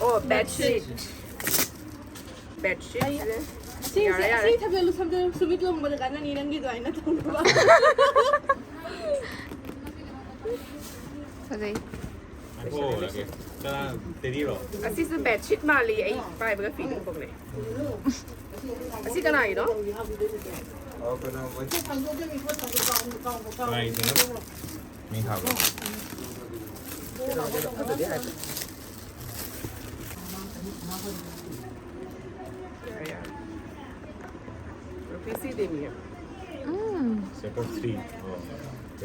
ꯑꯣ, bedsheet꯫ Bedsheet꯫ ꯑꯩ, ꯁꯤ, ꯌꯥꯔꯦ, ꯁꯤ, ꯌꯥꯔꯦ꯫ ꯁꯤ ꯊꯝꯖꯜꯂꯨ, ꯊꯝꯖꯜꯂꯨ, ꯁꯨꯃꯤꯠ ꯂꯨꯍꯣꯡꯕꯗ ꯀꯥꯟꯅꯅꯤ ꯅꯪꯒꯤ ꯑꯗꯨꯃꯥꯏꯅ ꯇꯧꯅꯕ꯫ ꯐꯖꯩ꯫ ꯍꯣ, ꯂꯥꯛꯀꯦ꯫ ꯀꯅꯥ? ꯇꯦꯗꯤꯔꯣ? ꯑꯁꯤꯁꯨ ꯕꯦꯗꯁꯤꯠ ꯃꯥꯜꯂꯤ, ꯑꯩ ꯄꯥꯏꯕꯒ ꯐꯤꯗꯤꯡ ꯄꯣꯛꯂꯦ꯫ ꯑꯁꯤ ꯀꯅꯥꯒꯤꯅꯣ? ꯑꯣ, ꯀꯩꯅꯣ, ꯃꯣꯏ꯫ ꯀꯅꯥꯒꯤꯅꯣ? ꯃꯤ ꯊꯥꯕ꯭ꯔꯣ? ꯔꯨꯄꯤ ꯁꯤ ꯗꯦꯃꯤꯌ꯫ ꯎꯝ꯫ Set of three꯫ ꯑꯣ꯫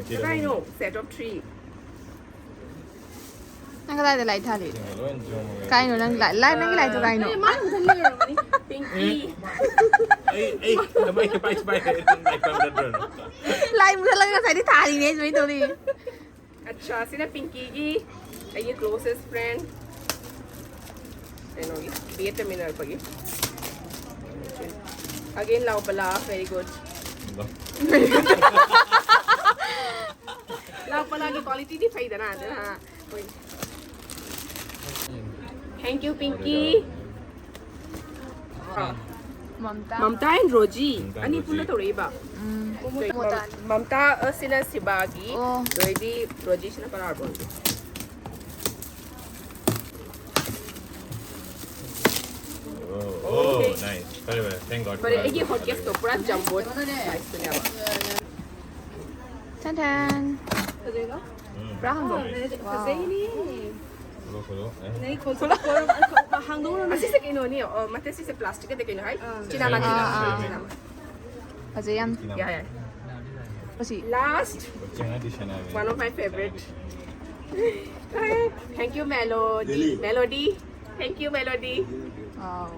ꯀꯩꯅꯣ, set of three꯫ ꯅꯪ ꯀꯗꯥꯏꯗ ꯂꯥꯏ ꯊꯥꯜꯂꯤ? ꯀꯥꯏꯅꯣ ꯅꯪ ꯂꯥꯏ, ꯂꯥꯏ, ꯅꯪꯒꯤ ꯂꯥꯏꯗꯣ ꯀꯥꯏꯅꯣ? ꯑꯦ, ꯃꯥꯅ ꯃꯨꯊꯠ ꯂꯩꯔꯝꯒꯅꯤ꯫ ꯄꯤꯡꯀꯤ꯫ ꯑꯩ, ꯑꯩ, ꯀꯃꯥꯏ, ꯀꯃꯥꯏ, ꯀꯃꯥꯏ, ꯅꯪ ꯂꯥꯏ ꯊꯥꯟꯗ꯭ꯔꯣ? ꯂꯥꯏ ꯃꯨꯊꯠꯂꯒ ꯉꯁꯥꯏꯗꯤ ꯊꯥꯜꯂꯤꯅꯦ, ꯁꯨꯃꯥꯏꯅ ꯇꯧꯔꯤ꯫ ꯑꯠꯆꯥ, ꯁꯤꯅ ꯄꯤꯡꯀꯤꯒꯤ, ꯑꯩꯒꯤ closest friend꯫ ꯀꯩꯅꯣꯒꯤ, ꯕꯤ ꯑꯦ ꯇꯝꯃꯤꯟꯅꯔꯛꯄꯒꯤ꯫ Again, ꯂꯥꯎ ꯄꯂꯥ, very good꯫ ꯂꯥꯎ ꯄꯂꯥꯒꯤ quality ꯗꯤ ꯐꯩꯗꯅ, ꯑꯗꯨꯅ꯫ Thank you, Pinky. Mamta. Mamta and Rozi. Mamta ꯑꯅꯤ ꯔꯣꯖꯤ꯫ ꯄꯨꯟꯅ ꯇꯧꯔꯛꯏꯕ꯫ ꯎꯝ꯫ ꯀꯩ-, ꯃꯣꯇꯥꯟ꯫ ꯃꯝꯇꯥ ꯑꯁꯤꯅ ꯁꯤꯕꯥꯒꯤ, ꯑꯣ꯫ ꯑꯗꯩꯗꯤ ꯔꯣꯖꯤꯁꯤꯅ ꯀꯅꯥꯒꯤ? Oh, oh, nice. ꯐꯔꯦ, ꯐꯔꯦ꯫ Thank God꯫ ꯐꯔꯦ, ꯑꯩꯒꯤ hot cake ꯇꯣ ꯄꯨꯔꯥ jumbo size ꯇꯨꯅꯦꯕ꯫ ꯊꯦꯟ ꯊꯦꯟ꯫ ꯐꯖꯩꯀꯣ? ꯎꯝ꯫ ꯄꯨꯔꯥ ꯍꯥꯡꯗꯣꯛ꯫ ꯐꯖꯩ꯫ ꯋꯥꯎ꯫ ꯐꯖꯩꯅꯦ꯫ ꯈꯨꯗꯣ, ꯈꯨꯗꯣ, ꯑꯦ꯫ ꯅꯩ ꯈꯣ-, ꯈꯣ-, ꯈꯣ-, ꯍꯥꯡꯗꯣꯛꯎꯔꯣ꯫ ꯑꯁꯤꯁꯦ ꯀꯩꯅꯣꯅꯤ, ꯑ, ꯅꯠꯇꯦ, ꯁꯤꯁꯦ plastic ꯀꯗ ꯀꯩꯅꯣ ꯍꯥꯏ? ꯑꯥ꯫ ꯆꯤꯅꯥꯃꯥꯇꯤ꯫ ꯑꯥ, ꯑꯥ, ꯑꯥ꯫ ꯆꯤꯅꯥꯃꯥꯇꯤ꯫ ꯐꯖꯩ ꯌꯥꯝ꯫ ꯌꯥ, ꯌꯥ꯫ ꯑꯁꯤ꯫ Last꯫ ꯆꯦꯡꯅꯗꯤ ꯁꯦꯟꯅꯔꯦ꯫ One of my favorite꯫ Thank you, Melody꯫ Lily. Melody꯫ Thank you, Melody꯫ ꯋꯥꯎ꯫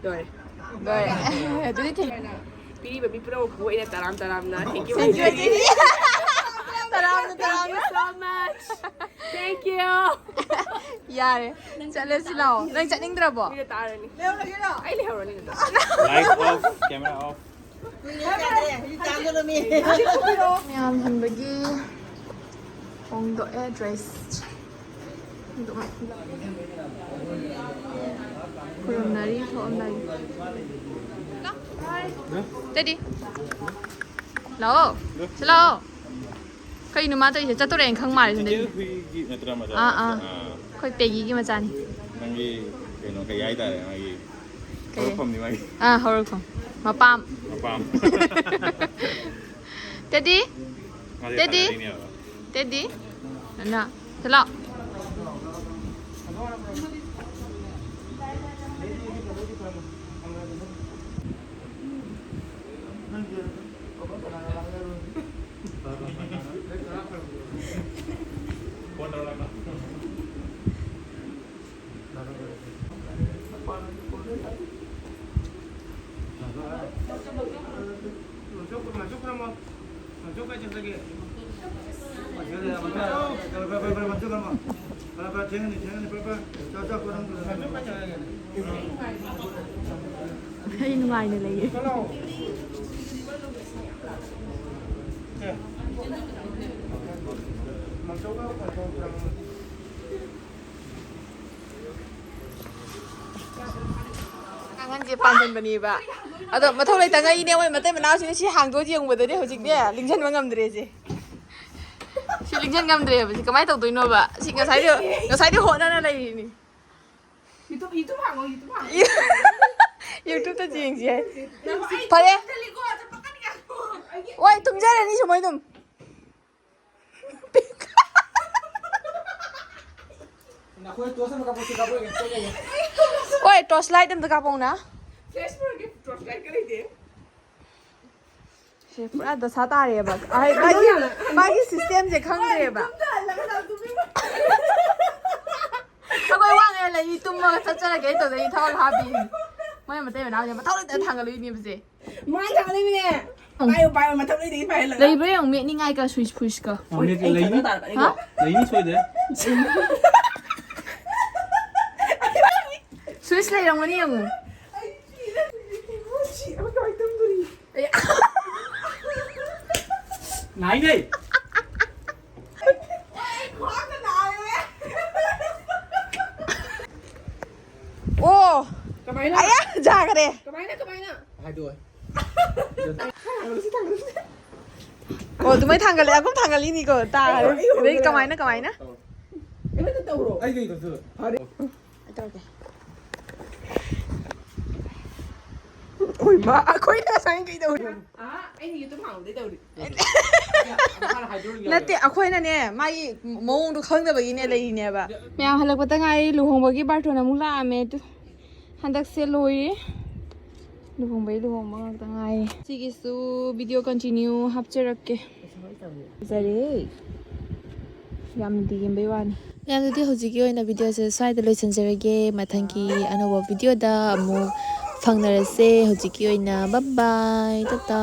ꯂꯣꯏꯔꯦ꯫ ꯂꯣꯏꯔꯦ꯫ ꯑꯗꯨꯗꯤ ꯊꯦꯡ-, ꯄꯤꯔꯤꯕ ꯃꯤ ꯄꯨꯝꯅꯃꯛꯄꯨ ꯑꯩꯅ ꯇꯔꯥꯝ ꯇꯔꯥꯝꯅ thank you꯫ Thank you, ꯍꯥꯏꯖꯔꯤ꯫ ꯇꯔꯥꯝꯅ, ꯇꯔꯥꯝꯅ꯫ Thank you so much꯫ Thank you꯫ ꯌꯥꯔꯦ꯫ ꯆꯠꯂꯁꯤ ꯂꯥꯛꯑꯣ꯫ ꯅꯪ ꯆꯠꯅꯤꯡꯗ꯭ꯔꯕꯣ? ꯃꯤꯅ ꯇꯥꯔꯅꯤ꯫ ꯑꯩ ꯂꯩꯍꯧꯔꯅꯤ ꯑꯗꯨꯗ꯫ Light off, camera off꯫ ꯃꯌꯥꯝ ꯍꯟꯕꯒꯤ ꯍꯣꯡꯗꯣꯛꯑꯦ dress꯫ ꯈꯨꯔꯨꯝꯅꯔꯤ ꯊꯣꯛꯑꯝꯗꯥꯏꯒꯤ꯫ ꯇꯦꯗꯤ꯫ ꯂꯥꯛꯑꯣ꯫ ꯁꯤ ꯂꯥꯛꯑꯣ꯫ ꯀꯩꯅꯣ ꯃꯥ ꯇꯧꯔꯤꯁꯦ? ꯆꯠꯇꯣꯔꯦꯅ ꯈꯪ ꯃꯥꯜꯂꯦ ꯁꯤꯗꯒꯤ꯫ ꯍꯨꯏꯒꯤ ꯅꯠꯇ꯭ꯔꯥ ꯃꯆꯥ? ꯑꯥ, ꯑꯥ꯫ ꯑꯥ꯫ ꯑꯩꯈꯣꯏ ꯄꯦꯒꯤꯒꯤ ꯃꯆꯥꯅꯤ꯫ ꯅꯪꯒꯤ ꯀꯩꯅꯣ ꯀꯩ ꯍꯥꯏꯇꯥꯔꯦ ꯃꯥꯒꯤ? ꯀꯩ? ꯍꯧꯔꯛꯐꯝꯅꯤ ꯃꯥꯒꯤ꯫ ꯑꯥ, ꯍꯧꯔꯛꯐꯝ꯫ ꯃꯄꯥꯝ꯫ ꯃꯄꯥꯝ꯫ ꯇꯦꯗꯤ꯫ ꯃꯥꯁꯦ ꯇꯦꯗꯤ꯫ ꯐꯖꯔꯤꯅꯦꯕ꯫ ꯇꯦꯗꯤ꯫ ꯅꯅꯥ꯫ ꯁꯤ ꯂꯥꯛꯑꯣ꯫ ꯑꯩ ꯅꯨꯡꯉꯥꯏꯅ ꯂꯩꯌꯦ꯫ ꯀꯥꯡꯈꯟꯁꯦ ꯄꯥꯟꯁꯤꯟꯕꯅꯦꯕ꯫ ꯑꯗꯣ ꯃꯊꯧ ꯂꯩꯇꯉꯩꯅꯦ ꯃꯣꯏ ꯃꯇꯩ ꯃꯅꯥꯎꯁꯤꯅ ꯁꯤ ꯍꯥꯡꯗꯣꯛꯑ ꯌꯦꯡꯕꯗꯅꯦ ꯍꯧꯖꯤꯛꯅꯦ ꯂꯤꯡꯁꯤꯟꯕ ꯉꯝꯗ꯭ꯔꯦꯁꯦ꯫ ꯁꯤ ꯂꯤꯡꯁꯤꯟ ꯉꯝꯗ꯭ꯔꯦꯕ꯫ ꯁꯤ ꯀꯃꯥꯏꯅ ꯇꯧꯗꯣꯏꯅꯣꯕ? ꯁꯤ ꯉꯁꯥꯏꯗꯤ, ꯉꯁꯥꯏꯗꯤ ꯍꯣꯠꯅꯔ ꯂꯩꯔꯤꯅꯤ꯫ YouTube, YouTube ꯍꯥꯡꯉꯣ, YouTube ꯍꯥꯡꯉꯣ꯫ YouTubeꯇ ꯌꯦꯡꯁꯤ ꯍꯥꯏ꯫ ꯅꯪ ꯁꯤ ꯐꯔꯦ꯫ ꯆꯠꯂꯤꯀꯣ, ꯆꯠꯄ ꯀꯟꯅ ꯉꯥꯏꯈꯣ꯫ ꯑꯣꯏ, ꯇꯨꯝꯖꯔꯅꯤ ꯁꯨꯃꯥꯏ ꯑꯗꯨꯝ꯫ ꯅꯈꯣꯏ torch ꯑꯃ ꯀꯥꯞꯄꯣ, ꯁꯤ ꯀꯥꯞꯄꯣ, ꯌꯦꯡꯉꯣ, ꯆꯠꯂꯒꯦ꯫ ꯍꯣꯏ, torch light ꯑꯝꯇ ꯀꯥꯞꯄꯛꯎꯅ꯫ Flash ꯄꯨꯔꯛꯀꯦ, torch light ꯀ ꯂꯩꯇꯦ꯫ ꯁꯦ ꯄꯨꯔꯥ ꯗꯁꯥ ꯇꯥꯔꯦꯕ꯫ ꯑꯩ, ꯃꯥꯒꯤ, ꯃꯥꯒꯤ systemꯁꯦ ꯈꯪꯗ꯭ꯔꯦꯕ꯫ ꯌꯨꯝꯗ ꯍꯜꯂꯒ ꯂꯥꯛꯇꯣꯏꯅꯦ꯫ ꯑꯩꯈꯣꯏ ꯋꯥ ꯉꯥꯡ ꯂꯩ, ꯇꯨꯝꯃꯒ ꯆꯠꯆꯔꯒꯦ ꯇꯧꯗꯅ ꯊꯕꯛ ꯍꯥꯞꯄꯤꯅꯤ꯫ ꯃꯣꯏ ꯃꯇꯩ ꯃꯅꯥꯎꯁꯦ ꯃꯊꯧ ꯂꯩꯇ ꯊꯥꯡꯒꯠꯂꯨꯏꯅꯦꯕꯁꯦ꯫ ꯃꯥꯏ ꯊꯥꯡꯒꯠꯂꯤꯃꯤꯅꯦ꯫ ꯎꯝ꯫ ꯄꯥꯏꯌꯨ, ꯄꯥꯏꯌꯨ, ꯃꯊꯧ ꯂꯩꯇꯦ ꯄꯥꯏꯍꯜꯂꯒ꯫ ꯂꯩꯕ꯭ꯔꯥ ꯌꯦꯡꯉꯨ, ꯃꯦꯠꯅꯤꯡꯉꯥꯏ ꯀ switch ꯐꯨꯏꯁꯀ꯫ ꯑ, ꯃꯦꯠ-, ꯂꯩꯅꯤ꯫ ꯍꯥ? ꯂꯩꯅꯤ ꯁꯣꯏꯗ꯭ꯔꯦ꯫ Switch ꯂꯩꯔꯝꯒꯅꯤ ꯌꯦꯡꯉꯨ꯫ ꯑꯩ ꯁꯤꯔꯦ꯫ ꯁꯤ ꯑꯃ ꯀꯃꯥꯏꯅ ꯇꯧꯗꯣꯔꯤ? ꯑꯩ ꯅꯥꯏꯅꯦ꯫ ꯑꯩ ꯈ꯭ꯋꯥꯡꯒ ꯅꯥꯔꯦ꯫ ꯑꯣ꯫ ꯀꯃꯥꯏꯅ? ꯑꯌꯥ, ꯌꯥꯈꯔꯦ꯫ ꯀꯃꯥꯏꯅ, ꯀꯃꯥꯏꯅ? ꯍꯥꯏꯗꯣꯛꯑꯣ꯫ ꯊꯥꯡꯒꯠꯂꯨꯁꯤ, ꯊꯥꯡꯒꯠꯂꯨꯁꯤ꯫ ꯑꯣ, ꯑꯗꯨꯃꯥꯏꯅ ꯊꯥꯡꯒꯠꯂꯦ, ꯑꯗꯨꯝ ꯊꯥꯡꯒꯠꯂꯤꯅꯤꯀꯣ, ꯇꯥꯔꯦ꯫ ꯑꯩ ꯍꯧꯔꯦ꯫ ꯑꯗꯩ ꯀꯃꯥꯏꯅ, ꯀꯃꯥꯏꯅ? ꯑꯩꯉꯣꯟꯗ ꯇꯧꯔꯣ꯫ ꯑꯩ ꯀꯩ ꯇꯧꯗꯣꯏꯕ? ꯐꯔꯦ꯫ ꯑꯩ ꯇꯧꯔꯒꯦ꯫ ꯑꯣꯏꯃꯥ, ꯑꯩꯈꯣꯏꯅ ꯉꯁꯥꯏ ꯀꯩꯗꯧꯔꯤ? ꯑꯥ, ꯑꯩꯅ YouTube ꯍꯥꯡꯕꯗꯩ ꯇꯧꯔꯤ꯫ ꯅꯠꯇꯦ, ꯑꯩꯈꯣꯏꯅꯅꯦ, ꯃꯥꯒꯤ ꯃꯑꯣꯡꯗꯣ ꯈꯪꯗꯕꯒꯤꯅꯦ ꯂꯩꯔꯤꯅꯦꯕ꯫ ꯃꯌꯥꯝ ꯍꯜꯂꯛꯄꯗ ꯉꯥꯏꯔꯤ, ꯂꯨꯍꯣꯡꯕꯒꯤ ꯕꯥꯔꯇꯣꯟ ꯑꯃꯨꯛ ꯂꯥꯛꯑꯝꯃꯦ꯫ ꯑꯗꯨ ꯍꯟꯗꯛꯁꯦ ꯂꯣꯏꯔꯦ꯫ ꯂꯨꯍꯣꯡꯕꯩ ꯂꯨꯍꯣꯡꯕ ꯉꯥꯛꯇ ꯉꯥꯏꯔꯦ꯫ ꯁꯤꯒꯤꯁꯨ video continue ꯍꯥꯞꯆꯔꯛꯀꯦ꯫ ꯐꯖꯔꯦ꯫ ꯌꯥꯝꯅ ꯂꯦꯝꯕꯩ ꯋꯥꯅꯤ꯫ ꯃꯌꯥꯝ, ꯑꯗꯨꯗꯤ ꯍꯧꯖꯤꯛꯀꯤ ꯑꯣꯏꯅ videoꯁꯦ ꯁ꯭ꯋꯥꯏꯗ ꯂꯣꯏꯁꯤꯟꯖꯔꯒꯦ꯫ ꯃꯊꯪꯒꯤ ꯑꯅꯧꯕ videoꯗ ꯑꯃꯨꯛ ꯐꯪꯅꯔꯁꯦ꯫ ꯍꯧꯖꯤꯛꯀꯤ ꯑꯣꯏꯅ bye bye, ꯇꯥꯇꯥ꯫